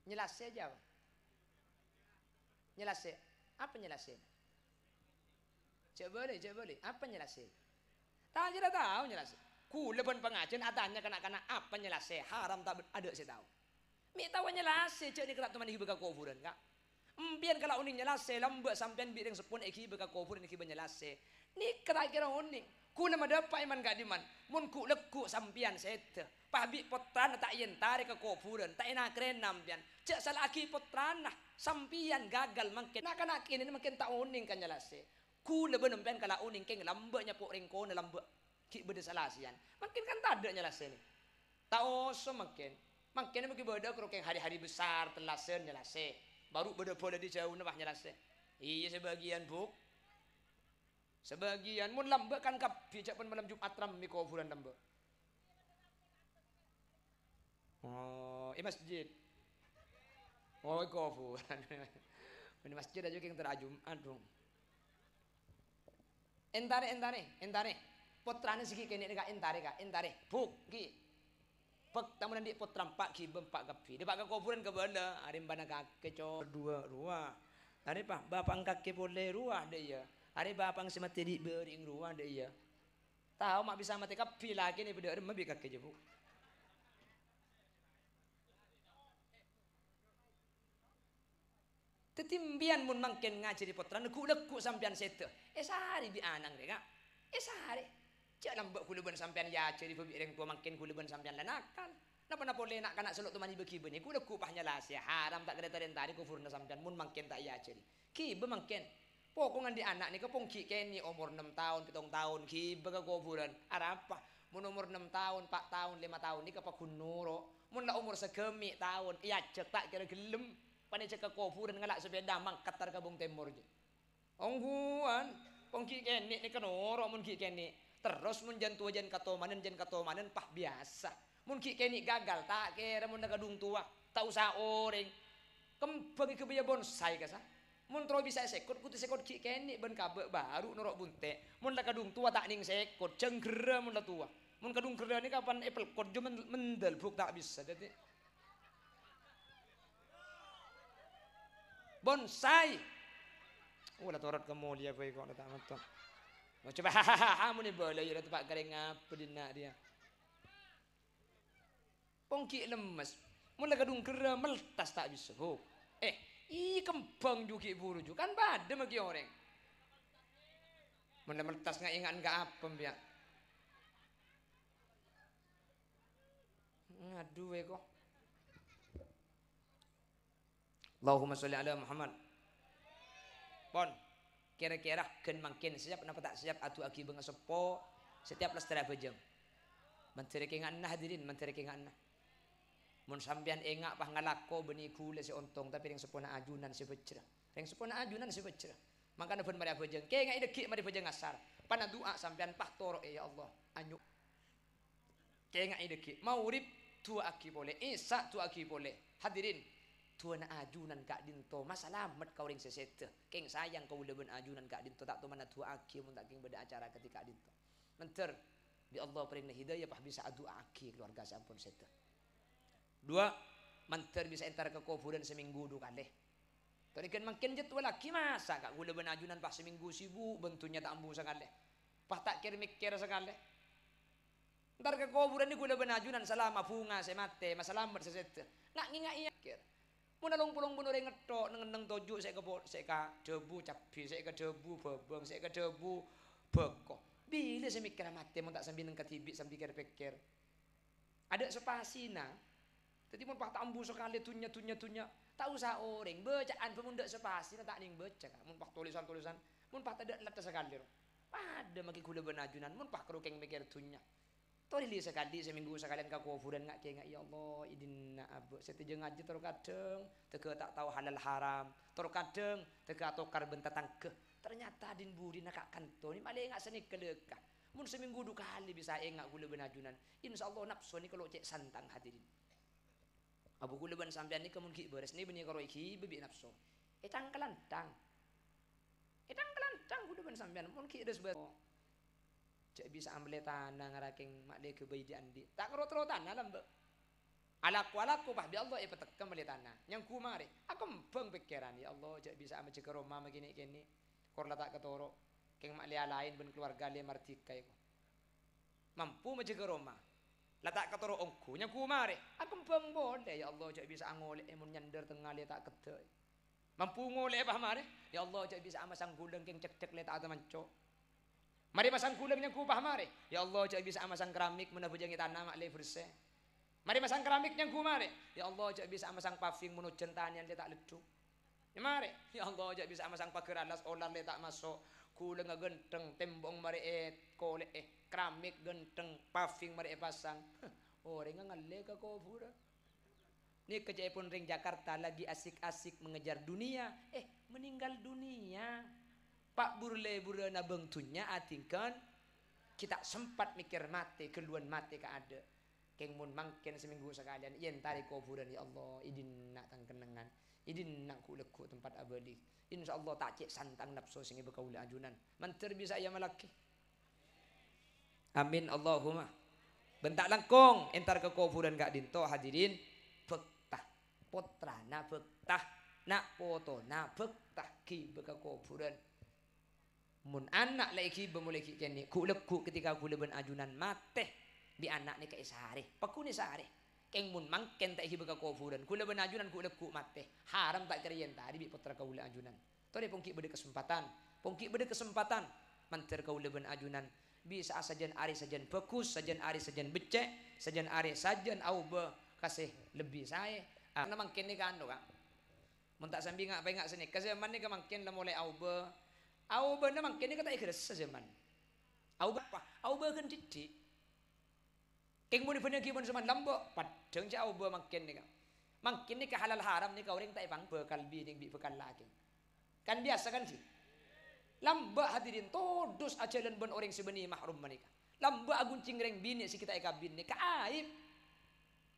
Nyalasè aja apa? Nyalasè. Apa nyalasè? Jhâ' bâli, jhâ' bâli. Apa nyalasè? Ta' kèra tao nyalasè. Ghulâ bân pangajiyân atanya na'-kana' apa nyalasè. Haram ta' bân, adâ' sè tao. Mè' tao nyalasè, jhâ' nèka ta' toman èghibâ ka kobhurân, Ka'. Empèyan kala onèng nyalasè, lambâ' sampèyan bi' rèng seppona èghibâ ka kobhurân, èghibâ nyalasè. Nèka ta' kèra onèng. Ghulâ madâpa' è man ka'dimman. Mon ghu'-lagghu' sampèyan sèdhâ, pas bi' pottrana ta' èentarè ka kobhurân, ta' ènakrèna empèyan. Jhâ' sala'aghi pottrana, sampèyan gagal mangkèn. Na'-kana' kènè'na mangkèn ta' onèng ka nyalasè. Ghulâ bân empèyan kala onèng kèng lambâ' nyapo' rèng konè lambâ'. Ghi' bâdâ salasèyan. Mangkèn kan tadâ' nyalasèna. Ta' oso mangkèn. Mangkèn mon ghi' bâdâ karo kèng hari-hari besar, tellasan nyalasè. Baru bâdâ bâlâ dâri jhâuna pas nyalasè. Iyâ, sabâgiyân, Bu'. Sabâgiyân. Mon lambâ' kan kabbhi, jhâ' pon malem Jum'at rammè kobhurân lambâ'. Oh, è masjid. Oh, è kobhurân. Mon è masjid aja kèng tera Jum'at, dong. Èntarè, èntarè, èntarè. Pottrana sè ghi' kènè' nèka èntarè, Ka', èntarè. Bu', ghi'. Bâk, tamonan dhi' pottra empa' ghibâ empa' kabbhi. Dâpa' ka kobhurân kabâlâ, arè bâ'na kakè, Cong. Duwâ' rowa. Arè pa, bapa'na kakè polè rowa, dâ' iyâ. Arè bapa'na sè matè dhi' bâri'na rowa, dâ' iyâ. Tao ma' bisa matè kabbhi lakèna bâdâ è remma bi' kakè jâ, Bu'. Dhâddhi empèyan mon mangkèn ngajhâri pottrana, ghu'-lagghu' sampèyan sèdhâ. Èsarè bi' ana'na rè, Ka'. Èsarè. Jhâ' lambâ' ghulâ bân sampèyan èajhâri bâ' bi' rèng towa mangkèn ghulâ bân sampèyan la nakal. Napa-napa polè na'-kana' sè lo' toman èbâghi bânnè, ghu'-lagghu' pas nyalasè. Haram ta' kèra ètarè-entarè kobhurânna sampèyan mon mangkèn ta' èajhâri. Ghibâ mangkèn. Pokok andi' ana' nèka pong ghi' kènè' omor ennem taon, pèttong taon, ghibâ ka kobhurân. Arapa? Mon omor ennem taon, pa' taon, lèma taon nèka paggun noro'. Mon la omor sagâmè' taon, èajhâk ta' kèra ghellem. Panèjhâk ka kobhurân ngala' sapèda mangkat tar ka Bung Tèmor jâ. Ongghuwân, pong ghi' kènè' nèka noro' mon ghi' kènè'. Terros mon jân towa jân katomanan, jân katomanan, pah biyasa. Mon ghi' kènè' gagal, ta' kèra mon la kadhung towa, ta' osa orèng. Kembhâng èghâbâyâ bonsai kassa. Mon terro bisa èsèkot, kodhu sèkot ghi' kènè' bân kabâ' bhâru noro' bunte'. Mon la kadhung towa ta' nèng sèkot, jhângghârrâ mon la towa. Mon kadhung ghârrâ nèka kapan èpelkot jâ men-, mendel, Bu', ta' bisa. Dhâddhi, bonsai. Oh, la torot ka molèya bhâi kok, la ta' ngantos. Mon coba, hahaha, mon èbâlâi, la teppa' karèng apa dinna' rèya. Pong ghi' lemmes. Mon la kadhung ghârrâ, meltas ta' bisa, Bu'. Eh, i kembhâng jhu ghi' buru jhu. Kan padâ maghi orèng. Mon la meltas nga'-ènga'an ka apa, mbiya'? Ngadu, wè, ko. Allahumma sholli ala Muhammad. Pon, kira-kira ghân mangkèn siap napa ta' siap adu'aaghi bângaseppo setiap lastèra bhâjâng? Mandhâr kènga'na, hadirin, mandhâr kènga'na. Mon sampèyan enga' pas ngalako bânnè ghulâ sè ontong, tapè rèng seppona ajunan sè bhâjrâ. Rèng seppona ajunan sè bhâjrâ. Mangkana bân marè abhâjâng, kènga'è dhâggi' marè bhâjâng asar. Pana du'a sampèyan pas toro'è, "Ya Allah, anyo'." Kènga'è dhâggi', maghrib du'aaghi polè, isya du'aaghi polè. Hadirin, du'ana ajunan ka'dinto masalamet ka orèng sè sèdhâ. Kèng sayang kaulâ bân ajunan ka'dinto ta' toman adu'aaghi mon ta' kèng bâdâ acara kadhi ka'dinto. Mandhâr, bi' Allah parèngana hidayah pas bisa adu'aaghi kalowarga sè ampon sèdhâ. Dua, mandhâr bisa entar ka kobhurân samènggu du kalè. Torè ghân mangkèn jadwalaghi, masa' ka' kaulâ bân ajunan pas samènggu sibuk bân dhunnya ta' ambu sakalè. Pas ta' kèr-mèkkèr sakalè. Entar ka kobhurân nèko ghulâ bân ajunan salama bhunga sè matè, masalamet sè sèdhâ. Nga'-ngènga'è, kèr. Mon along-polong bân orèng ngetthok, neng-enneng toju' sè èkapo-, sè èkadhâbu cabbhi, sè èkadhâbu bhâbâng, sè èkadhâbu bhâko. Bilâ sè mèkkèra matè mon ta' sambi neng kadhibi' sambi kèr-pèkkèr? Adâ' spasina. Dhâddhi mon pas ta' ambu sakalè dhunnya, dhunnya, dhunnya, ta' osa orèng. Bâca'an bhâ mon tadâ' spasina ta' nèng bâca, Ka'. Mon pas tolèsan-tolèsan, mon pas tadâ' latta sakalè, ro. Padâ makè ghulâ bân ajunan, mon pas karo kèng mèkkèr dhunnya. Tolè lè sakalè, samènggu sakalèyan ka kobhurân, nga'-kènga', "Ya Allah, è dinna' abâ', sè tèjhâ ngajhi toro' kadhâng tèghâ ta' tao halal haram, toro' kadhâng tèghâ atokar bân tatangghâ. Ternyata dhin budina ka' kanto nè, malè nga' sanèka lèka." Mon samènggu du kalè bisa enga' ghulâ bân ajunan, insyaallah napso nèka lo' cè' santang, hadirin. Abu ghulâ bân sampèyan nèka mon ghi' bârâs nè bânnè karo èghibâ bi' napso. Èthang-kalantang. Èthang-kalantang ghulâ bân sampèyan mon ghi' bârâs-bârâs. Jhâ' bisa amellè tana ngara kèng ma'lè ghâbây dhi'-andhi'. Ta' karo terro tana lambâ'. Alako-alako, pas bi' Allah èpatekka mellè tana. Nyangghu marè. Akembhâng pèkkèran, "Ya Allah, jhâ' bisa amajâgâ roma ma' kènè'-kènè'. Kor la ta' katoro'. Kèng ma'lè alaèn bân kalowarga lè mardhika èko." Mampu majâgâ roma. La ta' katoro' ongghu, nyangghu marè. Akembhâng polè, "Ya Allah, jhâ' bisa angolè'è mon nyandher tengnga lè ta' keddhâ'è." Mampu ngolè'è pas marè, "Ya Allah, jhâ' bisa amasang ghulâng kèng cekcek lè ta' atamanco'." Marè masang ghulâng nyangghu pas marè, "Ya Allah, jhâ' bisa amasang keramik mon abhâjângnga tana ma' lè bersè." Marè masang keramik nyangghu marè, "Ya Allah, jhâ' bisa amasang paving mon ojhân tanèyan lè ta' leddhung." Marè, "Ya Allah, jhâ' bisa amasang paghâr alas olar lè ta' maso'. Ghulângnga ghântheng, tèmbok marè èkolè'è, keramik ghântheng, paving marè èpasang." Orèngnga ngallè ka kobhurân. Nèka ca'èpon rèng Jakarta lagi asik-asik mengejar dunia, eh, meninggal dunia. Pa' bur-lèburrâ nabâng dhunnya adhingghân, ghi' ta' sempat mèkkèr matè, ghâlluwân matè kaadâ'. Kèng mon mangkèn samènggu sakalèyan, èyentarè kobhurân, "Ya Allah, è dinna' tang kennengngan, è dinna' ghu'-lagghu' tempat abâli. Insyaallah ta' cè' santang napso sè ngèbâ kaulâ ajunan." Mandhâr bisa èamallaghi. Amin, Allahumma. Bân ta' langkong, entar ka kobhurân ka'dinto, hadirin, bhâkta. Pottrana bhâkta, na' potona bhâkta, ghibâ ka kobhurân. Mon ana' la èghibâ molaè ghi' kènè', ghu'-lagghu' ketika ghulâ bân ajunan matè, bi' ana' nèka èsarè, pagghun èsarè. Kèng mon mangkèn ta' èghibâ ka kobhurân, ghulâ bân ajunan ghu'-lagghu' matè, haram ta' kèra èyentarè bi' pottra kaulâ ajunan. Torè pon ghi' bâdâ kasempatan, pon ghi' bâdâ kasempatan. Mandhâr kaulâ bân ajunan bisa'a sajân arè sajân bhâghus, sajân arè sajân beccè', sajân arè sajân aobâ ka sè lebbi saè. Ah, na mangkèn nèka anu, Ka'. Mon ta' sambi nga'-, pènga' sanèka, jhâman nèka mangkèn la molaè aobâ. Aobâna mangkèn nèka ta' èghâressa jhâman. Aobâ apa? Aobâ ghân dhiddhi'. Kèng mon èbhândhingaghi mon jhâman lambâ', paddhâng jhâ' aobâ mangkèn nèka. Mangkèn nèka halal haram nèka orèng ta' èpangbâkal binèng bi' bhâkal lakè. Kan biyasa kan, ghi? Lambâ', hadirin, todus ajhâlân bân orèng sè bânnè mahram panèka. Lambâ' aghunjing rèng binè' sè ghi' ta' èkabin nèka aib.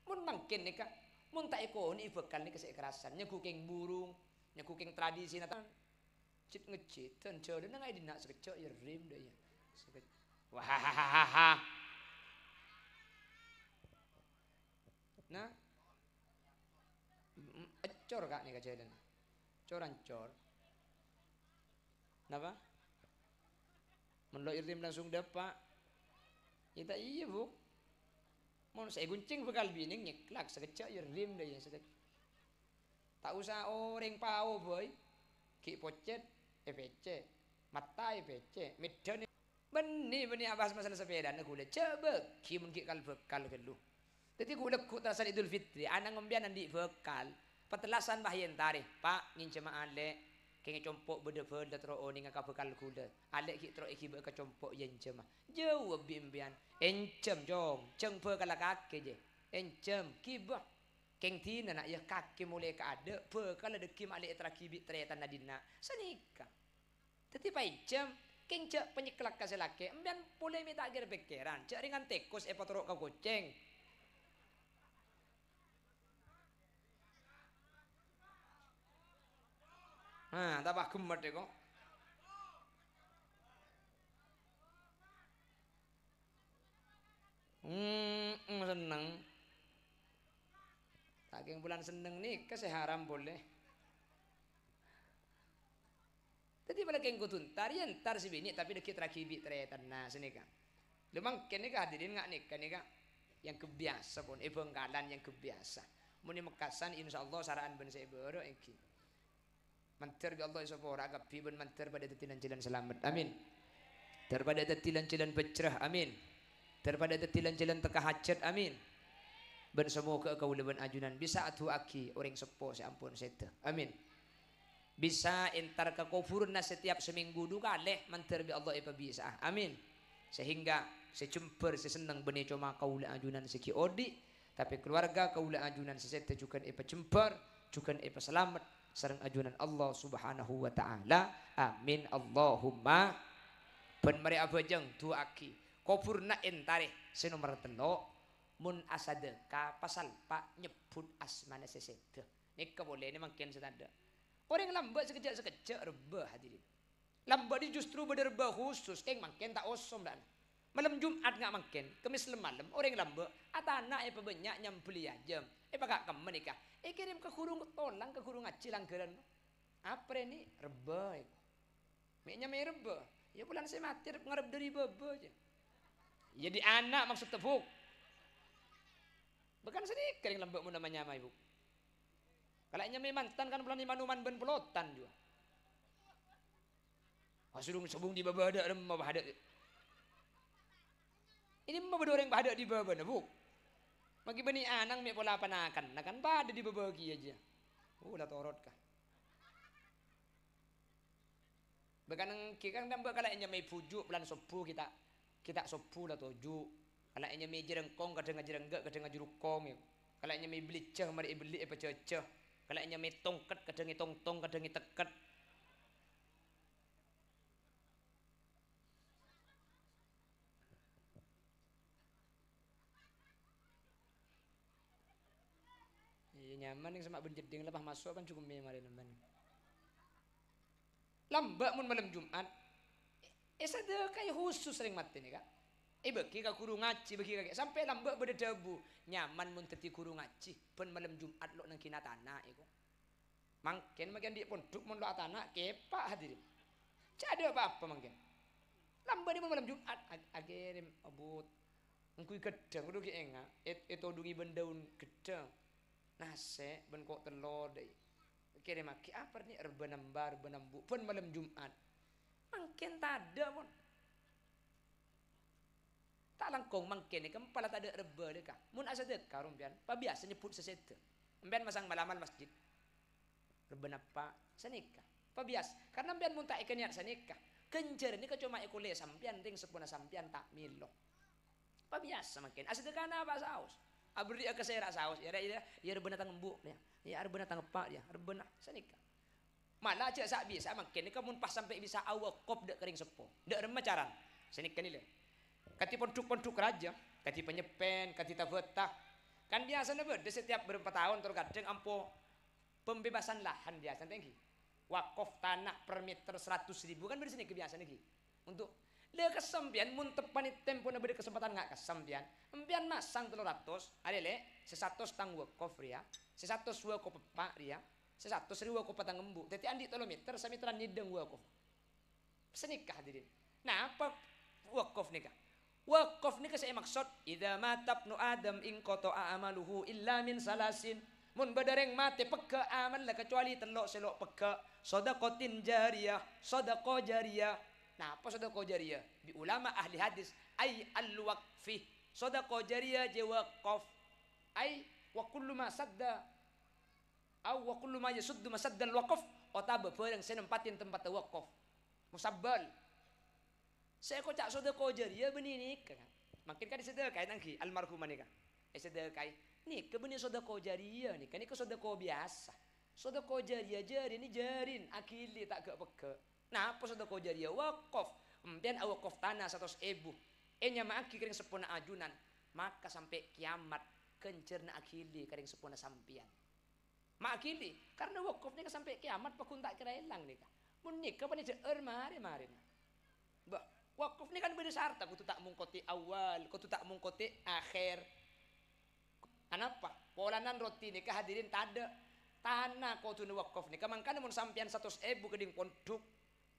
Mon mangkèn nèka, mon ta' èkonè'è bhâkal nèka sè èkarasan, nyangghu kèng burung, nyangghu kèng tradisina ta-, Cit-ngeccitan, jhâlânna ngai' dinna' sakejjhâ' iyâ rèm dâ' iyâ. Sakej-, wahahahaha. Nah. Mm, eccor, Ka', nèka jhâlânna. Cor-ancor. Napa? Mon lo' iyâ rèm langsung dâpa'. Iyâ ta' iyâ, Bu. Mon sè èghunjing bhâkal binèng nyèklak, sakejjhâ' iyâ rèm dâ' iyâ, sakej-, Ta' osa orèng pao bhâi. Ghi' pocèt, èpècè'. Matta èpècè'. Mèddhân è-, bânnè, bânnè abahas masalah sapèdana ghulâ. Jhâ' bâghi mon ghi' kal-bhâkal ghâllu. Dhâddhi ghu'-lagghu' terrasan Idul Fitri, ana' ngompèyan andi' bhâkal. Patellasan bâ èyentarè, "Pa', ngènjhâma alè', kèngèng compo' bâdâ bhâlâ terro onènga ka bhâkal ghulâ. Alè' ghi' terro èghibâ ka compo' èyenjhâma." Jâwâb bi' empèyan, "Ènjhâm, Cong, jhâng bhâkalla kakè, jè. Ènjhâm, ghibâ." Kèng dinana, iyâ, kakè molaè kaadâ', bhâkalla dhâggi' ma'lè èterraghi bi' tarètanna dinna'. Sanèka. Dhâddhi paènjhâm, kèng jhâ' panyèklak ka sè lakè', empèyan polè mè' ta' kèr-pèkkèran, jhâ' rèngan tèkos èpatoro' ka kocèng. Nah, ta' paham bâdâ kok. Mm, mm, senneng. Sakèng bulân senneng nèka sè haram polè. Dhâddhi, polè kèng kodhu entar, iyâ entar sè binè', tapè dhâggi' terraghi bi' tarètanna, sanèka. Lha mangkèn nèka hadirin nga' nèka nèka yang kebbiasa pon, è Bhângkalan yang kebbiasa. Mon è Mekkasân insyaallah sara'an bân sè bârâ' ènggi. Mandhâr bi' Allah èsapora kabbhi bân mandhâr padâ dhâddhi lan-jhâlân salamet. Amin. Dhâr padâ dhâddhi lan-jhâlân bhâjrâ. Amin. Dhâr padâ dhâddhi lan-jhâlân tekka hajhât. Amin. Bân samoghâ kaulâ bân ajunan bisa adu'aaghi orèng seppo sè ampon sèdhâ. Amin. Bisa entar ka kobhurânna setiap samènggu du kalè mandhâr bi' Allah èpabisa'â. Amin. Sehingga sè jembhâr sè senneng bânnè coma kaulâ ajunan sè ghi' odi', tapè kalowarga kaulâ ajunan sè sèdhâ jhughân èpajembhâr, jhughân èpasalamet sareng ajunan Allah Subhanahu wa Ta'ala. Amin. Allahumma. Bân marè abhâjâng du'aaghi kobhurânna entarè sè nomer tello', mon asadhâka pasalpa' nyebbhut asmana sè sèdhâ. Nèka polè nè mangkèn sè tadâ'. Orèng lambâ' sakejjhâ'-sakejjhâ' rebbhâ, hadirin. Lambâ' nè justru bâdâ rebbhâ khusus, kèng mangkèn ta' osom, dhâ'na. Malem Jum'at nga' mangkèn, Kemmès lem-malem, orèng lambâ' atana' èpabânnya' nyambelli ajâm, èpaka' kemma nèka, èkèrèm ka ghuru tolang, ka ghuru ngajhi langghârân. Apa rè nè? Rebbhâ, èko. Mè' nyamaè rebbhâ. Iyâ, bulân sè matè rep-, ngarep dâri bâbâ, jâ. Iyâ, dhi' ana' maksoddhâ, Bu'. Bhâkal sanèka rèng lambâ' mon ma-nyamaè, Bu'. Kala' nyamaè mantan kan polana man-oman bân pelotan, jhuwa. Wah, sodhung-sodhung dhi' bâbâ adâ' remma, bâ adâ'. Ini emma bâdâ orèng bâ adâ' dhi' bâbâna, Bu'. Maghi bânnè ana'na mè' pola panakanna kan padâ dhi' bâbâ kèya, jâ. Oh, la torot, ka. Bhâkal ènggi kan lambâ' kala' ènyamaè bhuju' bulân sobbhu ghi' ta', ghi' ta' sobbhu la toju'. Kala' ènyamaè jârângkong kadhâng ajârângghâ', kadhâng ajârângkong, yâ. Kala' ènyamaè belijjhâ marè èbelli' èpajhâjhâ. Kala' ènyamaè tongket kadhâng ètongtong, kadhâng ètekket. Iyâ, nyaman nèng sèma' bân jeddhing la pas maso' kan jhughumè marè nyaman. Lambâ' mon malem Jum'at, è-, èsadhâkaè khusus rèng matè nèka. Èbâghi ka ghuru ngajhi, bâghi ka kè-, sampè' lambâ' bâdâ dhâbu, nyaman mon dhâddhi ghuru ngajhi, bân malem Jum'at lo' nangghina tana' èko. Mangkèn, mangkèn dhi' pondhuk mon lo' atana' kèpa', hadirin. Jâ' adâ' pa-apa mangkèn. Lambâ' nè mon malem Jum'at, a-, akèrèm abut. Ongghuy ghâddhâng, kodhu ghi' enga', è-, ètodhungè bân dâun ghâddhâng. Nasè' bân ko' tello' dâi. Kèrèmmaghi apa nè rebbhâna emba, rebbhâna embu', bân malem Jum'at. Mangkèn tadâ', pon. Ta' langkong mangkèn nèka empala tadâ' rebbhâ lèka. Mon asadhâka rompèyan, pabiyasa nyebbhut sè sèdhâ. Empèyan masang malamal masjid. Rebbhâna eppa', sanèka. Pabiyasa. Karna empèyan mon ta' èkaniyat sanèka, ghânjhârân nèka coma èkollè sampèyan, rèng seppona sampèyan ta' mèlo. Pabiyasa mangkèn. Asadhâkana apa saos? Aberri'â ka sè ra saos. Yâ, rè, yâ, yâ, rebbhâna tang embu', yâ. Yâ, rebbhâna tang eppa', yâ. Rebbhâna sanèka. Mala jâ' sa-bisa mangkèn nèka mon pas sampè' bisa awakop dâ' ka rèng seppo. Dâ' remma carana? Sanèka nèlè. Kadhi pondhuk-pondhuk rajâ, kadhi Panyeppen, kadhi Tabata. Kan biyasana bâdâ setiap bârâmpa taon tor kadhâng ampo pembebasan lahan biyasana tèngghi. Wakaf tanah per meter seratus ribu kan bâdâ sanèka biyasana ghi. Untuk, la, ka sampèyan mon teppa'na tempona bâdâ kasempadhân nga' ka sampèyan, empèyan masang tello ratos, alèlè, sè satos tang wakaf rèya, sè satos wakaf eppa' rèya, sè satos rèya wakaf tang embu'. Dhâddhi andi' tello meter, sameteran nyèddhâng wakaf. Sanèka, hadirin. Napa wakaf nèka? Wakaf nèka sè èmaksod, "Idza mata ibnu Adam inqata'a amaluhu illa min salasin." Mon bâdâ rèng matè pegghâ' amalla kacuali tello' sè lo' pegghâ', shadaqatin jariyah, sadhâka jariyah. Napa sadhâka jariyah? Bi' ulama ahli hadis, ai al-waqfi. Sadhâka jariyah jâ' wakaf. Ai wa kullu ma sadda, au wa kullu ma yasuddu masaddal waqaf, otabâ bhârâng sè nempatè tempatta wakaf. Musabbal. Sè èkoca' sadhâka jariyah bânnè nèka, kan? Mangkèn kan èsadhâkaè nangghâ almarhumah nèka. Èsadhâkaè. Nèka bânnè sadhâka jariyah nèka, nèka sadhâka biyasa. Sadhâka jariyah jârèya nè jârèn, aghili ta' ghâ'-pegghâ'. Napa sadhâka jariyah? Wakaf. Empèyan awakaf tana satos èbu. Ènyama'aghi ka rèng seppona ajunan. Maka sampè' kèyamat ghânjhârânna aghili ka rèng seppona sampèyan. Ma' aghili, karna wakaf nèka sampè' kèyamat pagghun ta' kèra èlang nèka. Mon nèka panèdhâ'âr marè-marèna. Bâ, wakaf nèka kan bâdâ sarta, kodhu ta' mongkotè awwal, kodhu ta' mongkotè akhèr. Anapa? Polana roti nèka hadirin tadâ'. Tana kodhuna wakaf nèka, mangkana mon sampèyan satos èbu kèdhing pondhuk,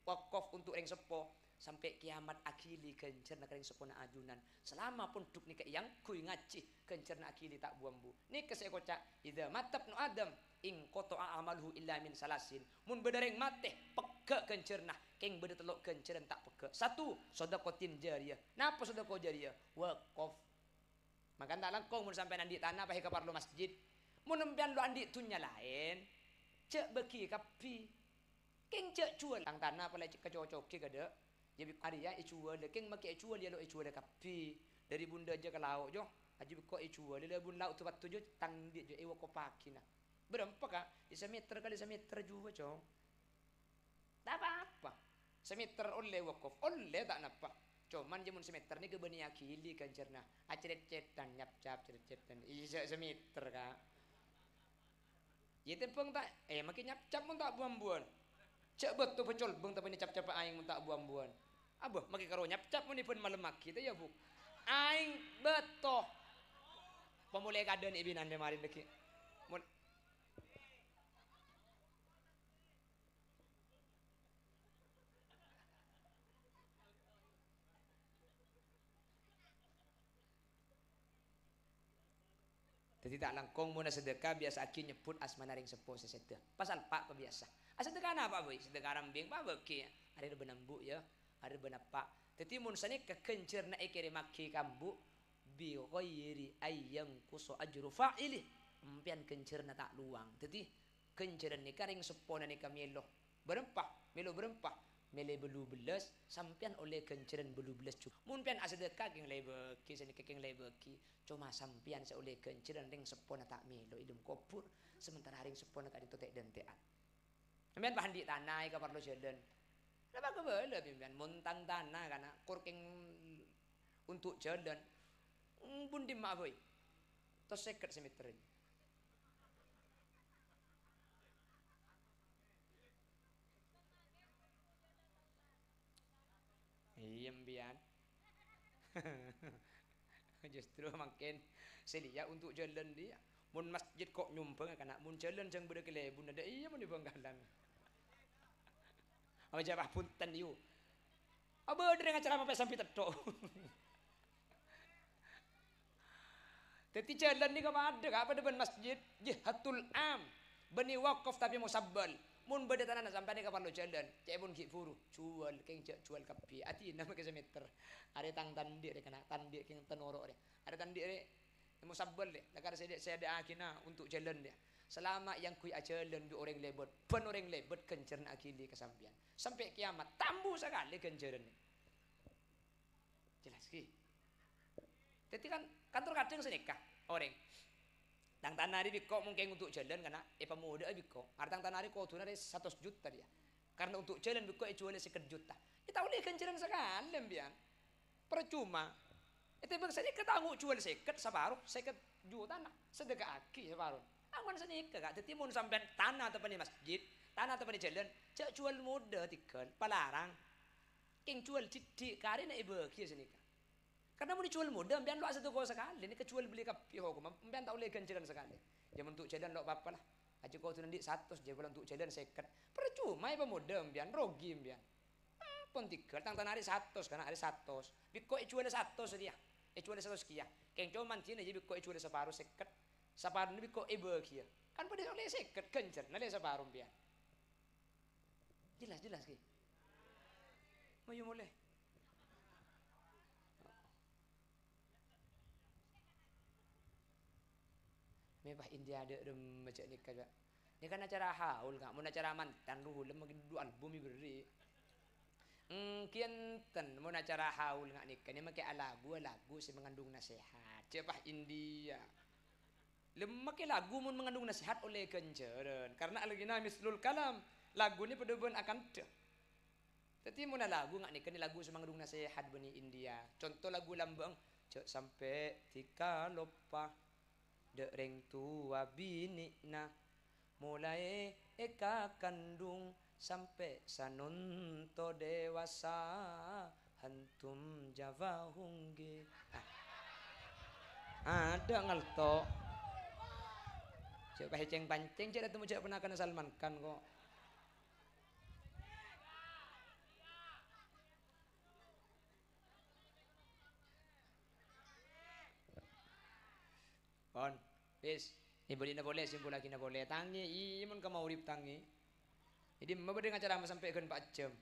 wakaf untuk rèng seppo. Sampè' kèyamat aghili ghânjhârânna ka rèng seppona ajunan. Salama pondhuk nèka èangghuy ngajhi, ghânjhârânna aghili ta' bu-ambu. Nèka sè èkoca', "Idza mata ibnu Adam, inqata'a amaluhu illa min salasin." Mon bâdâ rèng matè, pegghâ' ghânjhârânna, kèng bâdâ tello' ghânjhârân ta' pegghâ'. Satu, shadaqatin jariyah. Napa shadaqah jariyah? Wakaf. Mangkana ta' langkong mon sampèyan andi' tana pas èkaparlo masjid. Mon sampèyan lo' andi' dhunnya laèn, jhâ' bâgi kabbhi. Kèng jhâ' juwâl. Tang tana polè ce-, kacocogi kadâ'. Jâ' bi' arèya èjuwâl, kèng makè èjuwâl ya lo' èjuwâl kabbhi. Dâri Bundâjâ ka Lao', jo. Ajâ bi' ko' èjuwâl, la bun Lao' tu-, pattu, jo, tang andi', jo, èwakafaghi, na. Bârâmpa, Ka'? Ya, sameter kalè sameter juwâ, jo. Ta' pa-apa. Sameter ollè wakaf, ollè ta' napa. Coman jâ' mon sameter nèka bânnè aghili ghânjhârânna. Acèt-cètan, nyap-cap, cèt-cètan. Iyâ, sa-, sameter, Ka'. Iyâ, tèmbhâng ta', eh, makè nyap-cap mon ta' bu-ambuwân. Jhâ' bâto bâcol bâng tapè nyap-cap aèng mon ta' bu-ambuwân. Abâ, makè karo nyap-cap mon èbân malem maghi, ta' iyâ, Bu'? Aèng bâto. Pamolè kadâ' nè' binanè marèn dhâggi'. Mon Dhâddhi ta' langkong mon asadhâka biyasa'aghi nyebbhut asmana rèng seppo sè sèdhâ. Pasal pa' pabiyasa. Asadhâka napa, Boy? Sadhâka rambing pa' bâgi. Arè bân ambu', ya. Arè bân eppa'. Dhâddhi mon sanèka ghânjhârânna èkèrèmmaghi ka ambu', bi ghairi ayyanqusa ajru fa'ilih. Empèyan ghânjhârânna ta' lowang. Dhâddhi ghânjhârân nèka rèng seppona nèka mèlo bârâmpa, mèlo bârâmpa, mèlè bâllu bellâs, sampèyan ollè ghânjhârân bâllu bellâs jhuta. Mon pèyan asadhâka kèng la èbâgi, sanèka kèng la èbâgi, coma sampèyan sè ollè ghânjhârân, rèng seppona ta' mèlo è dâlem kobhur, sementara rèng seppona ka'dinto tè'-dântè'an. Sampèyan pas andi' tana èkaparlo jhâlân. Napa kabâlâ bi' sampèyan? Mon tang tana kana' kor kèng untuk jhâlân, bun dimma'a bhâi? Tos sèket sè mèterrè. Iyâ, empèyan. Justru mangkèn sè lèya untuk jhâlân lèya. Mon masjid ko' nyombhâng kana', mon jhâlân jhâng bâdâ kalèbunna, dâ' iyâ mon è Bhângkalan. Apa jâwâb, "Bhunten, yu." Abâdâ rèng acara mampè sambi tètto'. Dhâddhi jhâlân nèka padâ, Ka', padâ bân masjid, jihatul am. Bânnè wakaf tapè musabbal. Mon bâdâ tanana sampèyan èkaparlo jhâlân, ca'èpon ghi' buru, juwâl, kèng jhâ' juwâl kabbhi. Adina makè samèter. Arè tang ta' andi' rè kana', ta' andi' kèng ta' noro' rè. Arè ta' andi' rè, musabbal rè. Lakar sè dâ', sè adâ'aghina untuk jhâlân rè. Salama èangghuy ajhâlân bi' orèng lèbât, bân orèng lèbât ghânjhârân aghili ka sampèyan. Sampè' kèyamat, tambu sakalè ghânjhârân rè. Jelas, ghi? Dhâddhi kan, kan tor kadhâng sanèka orèng. Tang tana rè bi' ko' mungkin untuk jhâlân, kana' èpamodâ'â bi' ko'. Arè tang tana rè kodhuna rè satos juta rèya. Karena untuk jhâlân bi' ko' èjuwâlâ sèket juta. Yâ ta' ollè ghânjhârân sakalè, empèyan. Parcoma. Ètèmbhâng sanèka ta' ango' juwâl sèket saparo, sèket jutana. Sadhâkaaghi saparo. Aman sanèka, Ka'. Dhâddhi mon sampèyan tana tapa'na masjid, tana tapa'na jhâlân, jhâ' juwâl modâ tèghâl, palarang. Kèng juwâl dhiddhi', karèna èbâghiyâ sanèka. Karna mon èjuwâl modâ, empèyan lo' asadhâka sakalè, nèka juwâl bellî kabbhi hokomma, empèyan ta' ollè ghânjhârân sakalè. Yâ, mon untuk jhâlân lo' pa-apa la. Ajjhâ' kodhuna andi' satos, jhâ' bâlâ untuk jhâlân sèket. Parcoma èpamodâ empèyan, rogi empèyan. Ampon tèghâl, tang tana rè satos, kana' rè satos. Bi' ko' èjuwâlâ satos rèya, èjuwâlâ satos kèya. Kèng coma dina jâ bi' ko' èjuwâlâ saparo sèket. Saparona bi' ko' èbâghiyâ. Kan padâ ollè sèket, ghânjhârânna lè saparo empèyan. Jelas, jelas, ghi? Mayu molè. Mè' pas India dâ' remma jhâ' nèka, Pak. Nèka kan acara haul, Ka'. Mon acara mantan, ruhulem maghi du album èberri'. Èngghi enten, mon acara haul nga' nèka, nè makè alagu-alagu sè mangandung nasehat. Jhâ' pas India. Lemmakè lagu mon mangandung nasehat ollè ghânjhârân, karna al-ghina mislul kalam, lagu nè padâ bân akantha. Dhâddhi mon alagu nga' nèka nè lagu sè mangandung nasehat bânnè India. Conto lagu lambâng, "Jhâ' sampè' dhika loppa dâ' rèng towa binè'na, molaè èkakandung sampè' sanonto dewasa." Hantum Jawa Hongge. Ah. Adâ' ngalto. Jhâ' pacèng-pancèng, jhâ' la tèmo jhâ' ponakanna Salman Khan, ko'. Wis, èbâlina polè, simpullaghina polè. Tangè, iyâ, mon ka maghrib tangè. Jadi, ma' bâdâ ngacara sampè' ghân empa' jam.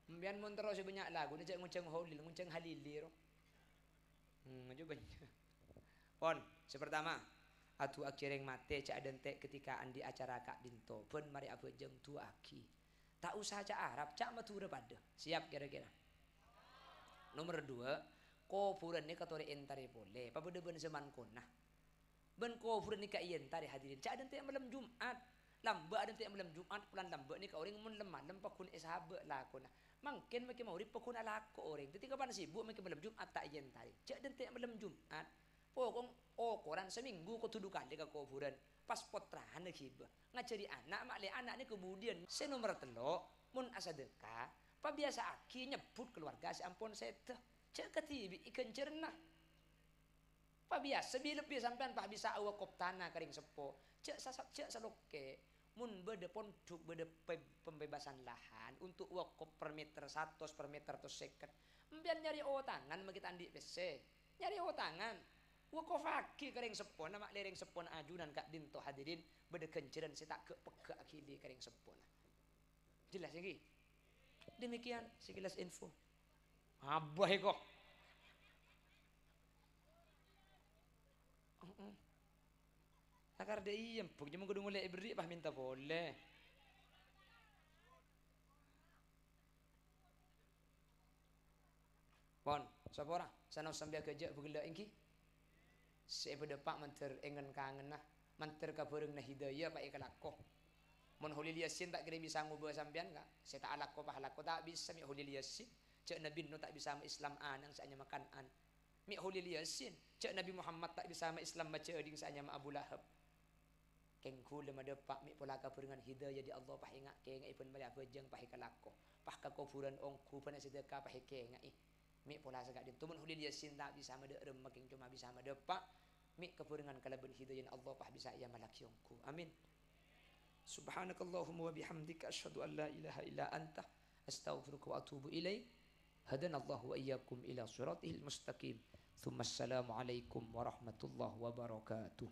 Sampèyan mon terro sè bânnya' lagu, jhâ' ngoncang holil, ngoncang halili, ro. Hmm, aja bânnya'. Pon, sè partama, adu'aaghi orèng matè, jhâ' adântè' ketika andi' acara ka'dinto. Bân marè abhâjâng, du'aaghi. Ta' osa ca' Arab, ca' Madhurâ padâ. Siap kira-kira? Nomer dua, kobhurân nèka torè èntarè polè, pabâdâ bân zaman kona. Bân kobhurân nèka èentarè hadirin, ca' adântè' malem Jum'at. Lambâ' adântè' malem Jum'at, polana lambâ' nèka orèng mon lem-malem paggun èsabâ' lakona. Mangkèn makè maghrib paggun alako orèng. Dhâddhi kapan sibuk makè malem Jum'at ta' èentarè. Ja' adântè' malem Jum'at. Pokok okoran samènggu kodhu du kalè ka kobhurân. Pas pottrana ghibâ. Ngajhâri ana' ma'lè ana' nèko budiyân. Sè nomer tello', mon asadhâka, pabiyasa'aghi nyebbhut kalowarga sè ampon sèdhâ. Ja' kadhibi'i ghânjhârânna. Pabiyasa bi-, lebbi sampèyan pas bisa awakop tana ka rèng seppo. Ja' sasa-, ja' salokke. Mon bâdâ pondhuk, bâdâ pe-, pembebasan lahan untuk wakop per meter satos, per meter satos sèket, sampèyan nyarè otangan makè ta' andi' pèssè. Nyarè otangan. Wakofaghi ka rèng seppona, ma'lè rèng seppona ajunan ka'dinto hadirin, bâdâ ghânjhârân sè ta' ghâ'-pegghâ' aghili ka rèng seppona. Jelas, ènggi? Demikian sekilas info. Abah èko. Heeh. Lakar dâ' iyâ, embhuk, coma kodhu ngolè'è berri', pas mènta polè. Pon, sapa ora? Sanaos sampèyan ghâjâ' bhâghellâ' ènggi? Sè èpadâpa' mandhâr èngen-kangenna, mandhâr kabhârânganna hidayah pas èkalako. Mon Kholil Yasin ta' kèra bisa ngobâ sampèyan, Ka'. Sè ta' alako pas alako, ta' bisa mè' Kholil Yasin. Ja' Nabi Nuh ta' bisa ma' Islam ana'na sè anyama Kan'an. Mè' Kholil Yasin. Ja' Nabi Muhammad ta' bisa ma' Islam majhâdhing sè anyama Abu Lahab. Kèng ghulâ madâpa' mè' pola kabhârângan hidayah dâri Allah, pas ènga'-kènga'è bân marè abhâjâng pas èkalako. Pas ka kobhurân ongghu bân asadhâka pas èkènga'è. Mè' pola saka'dinto mon Kholil Yasin ta' bisa madâ' remma kèng coma bisa madâpa', mè' kabhârângan kalabân hidayana Allah pas bisa èamallaghi ongghu. Amin. Subhanakallahumma wa bihamdika asyhadu an la ilaha illa anta astaghfiruka wa atubu ilaik. Hadanallahu wa iyyakum ila shiratihil mustaqim. Tsumma assalamu alaikum warahmatullahi wabarakatuh.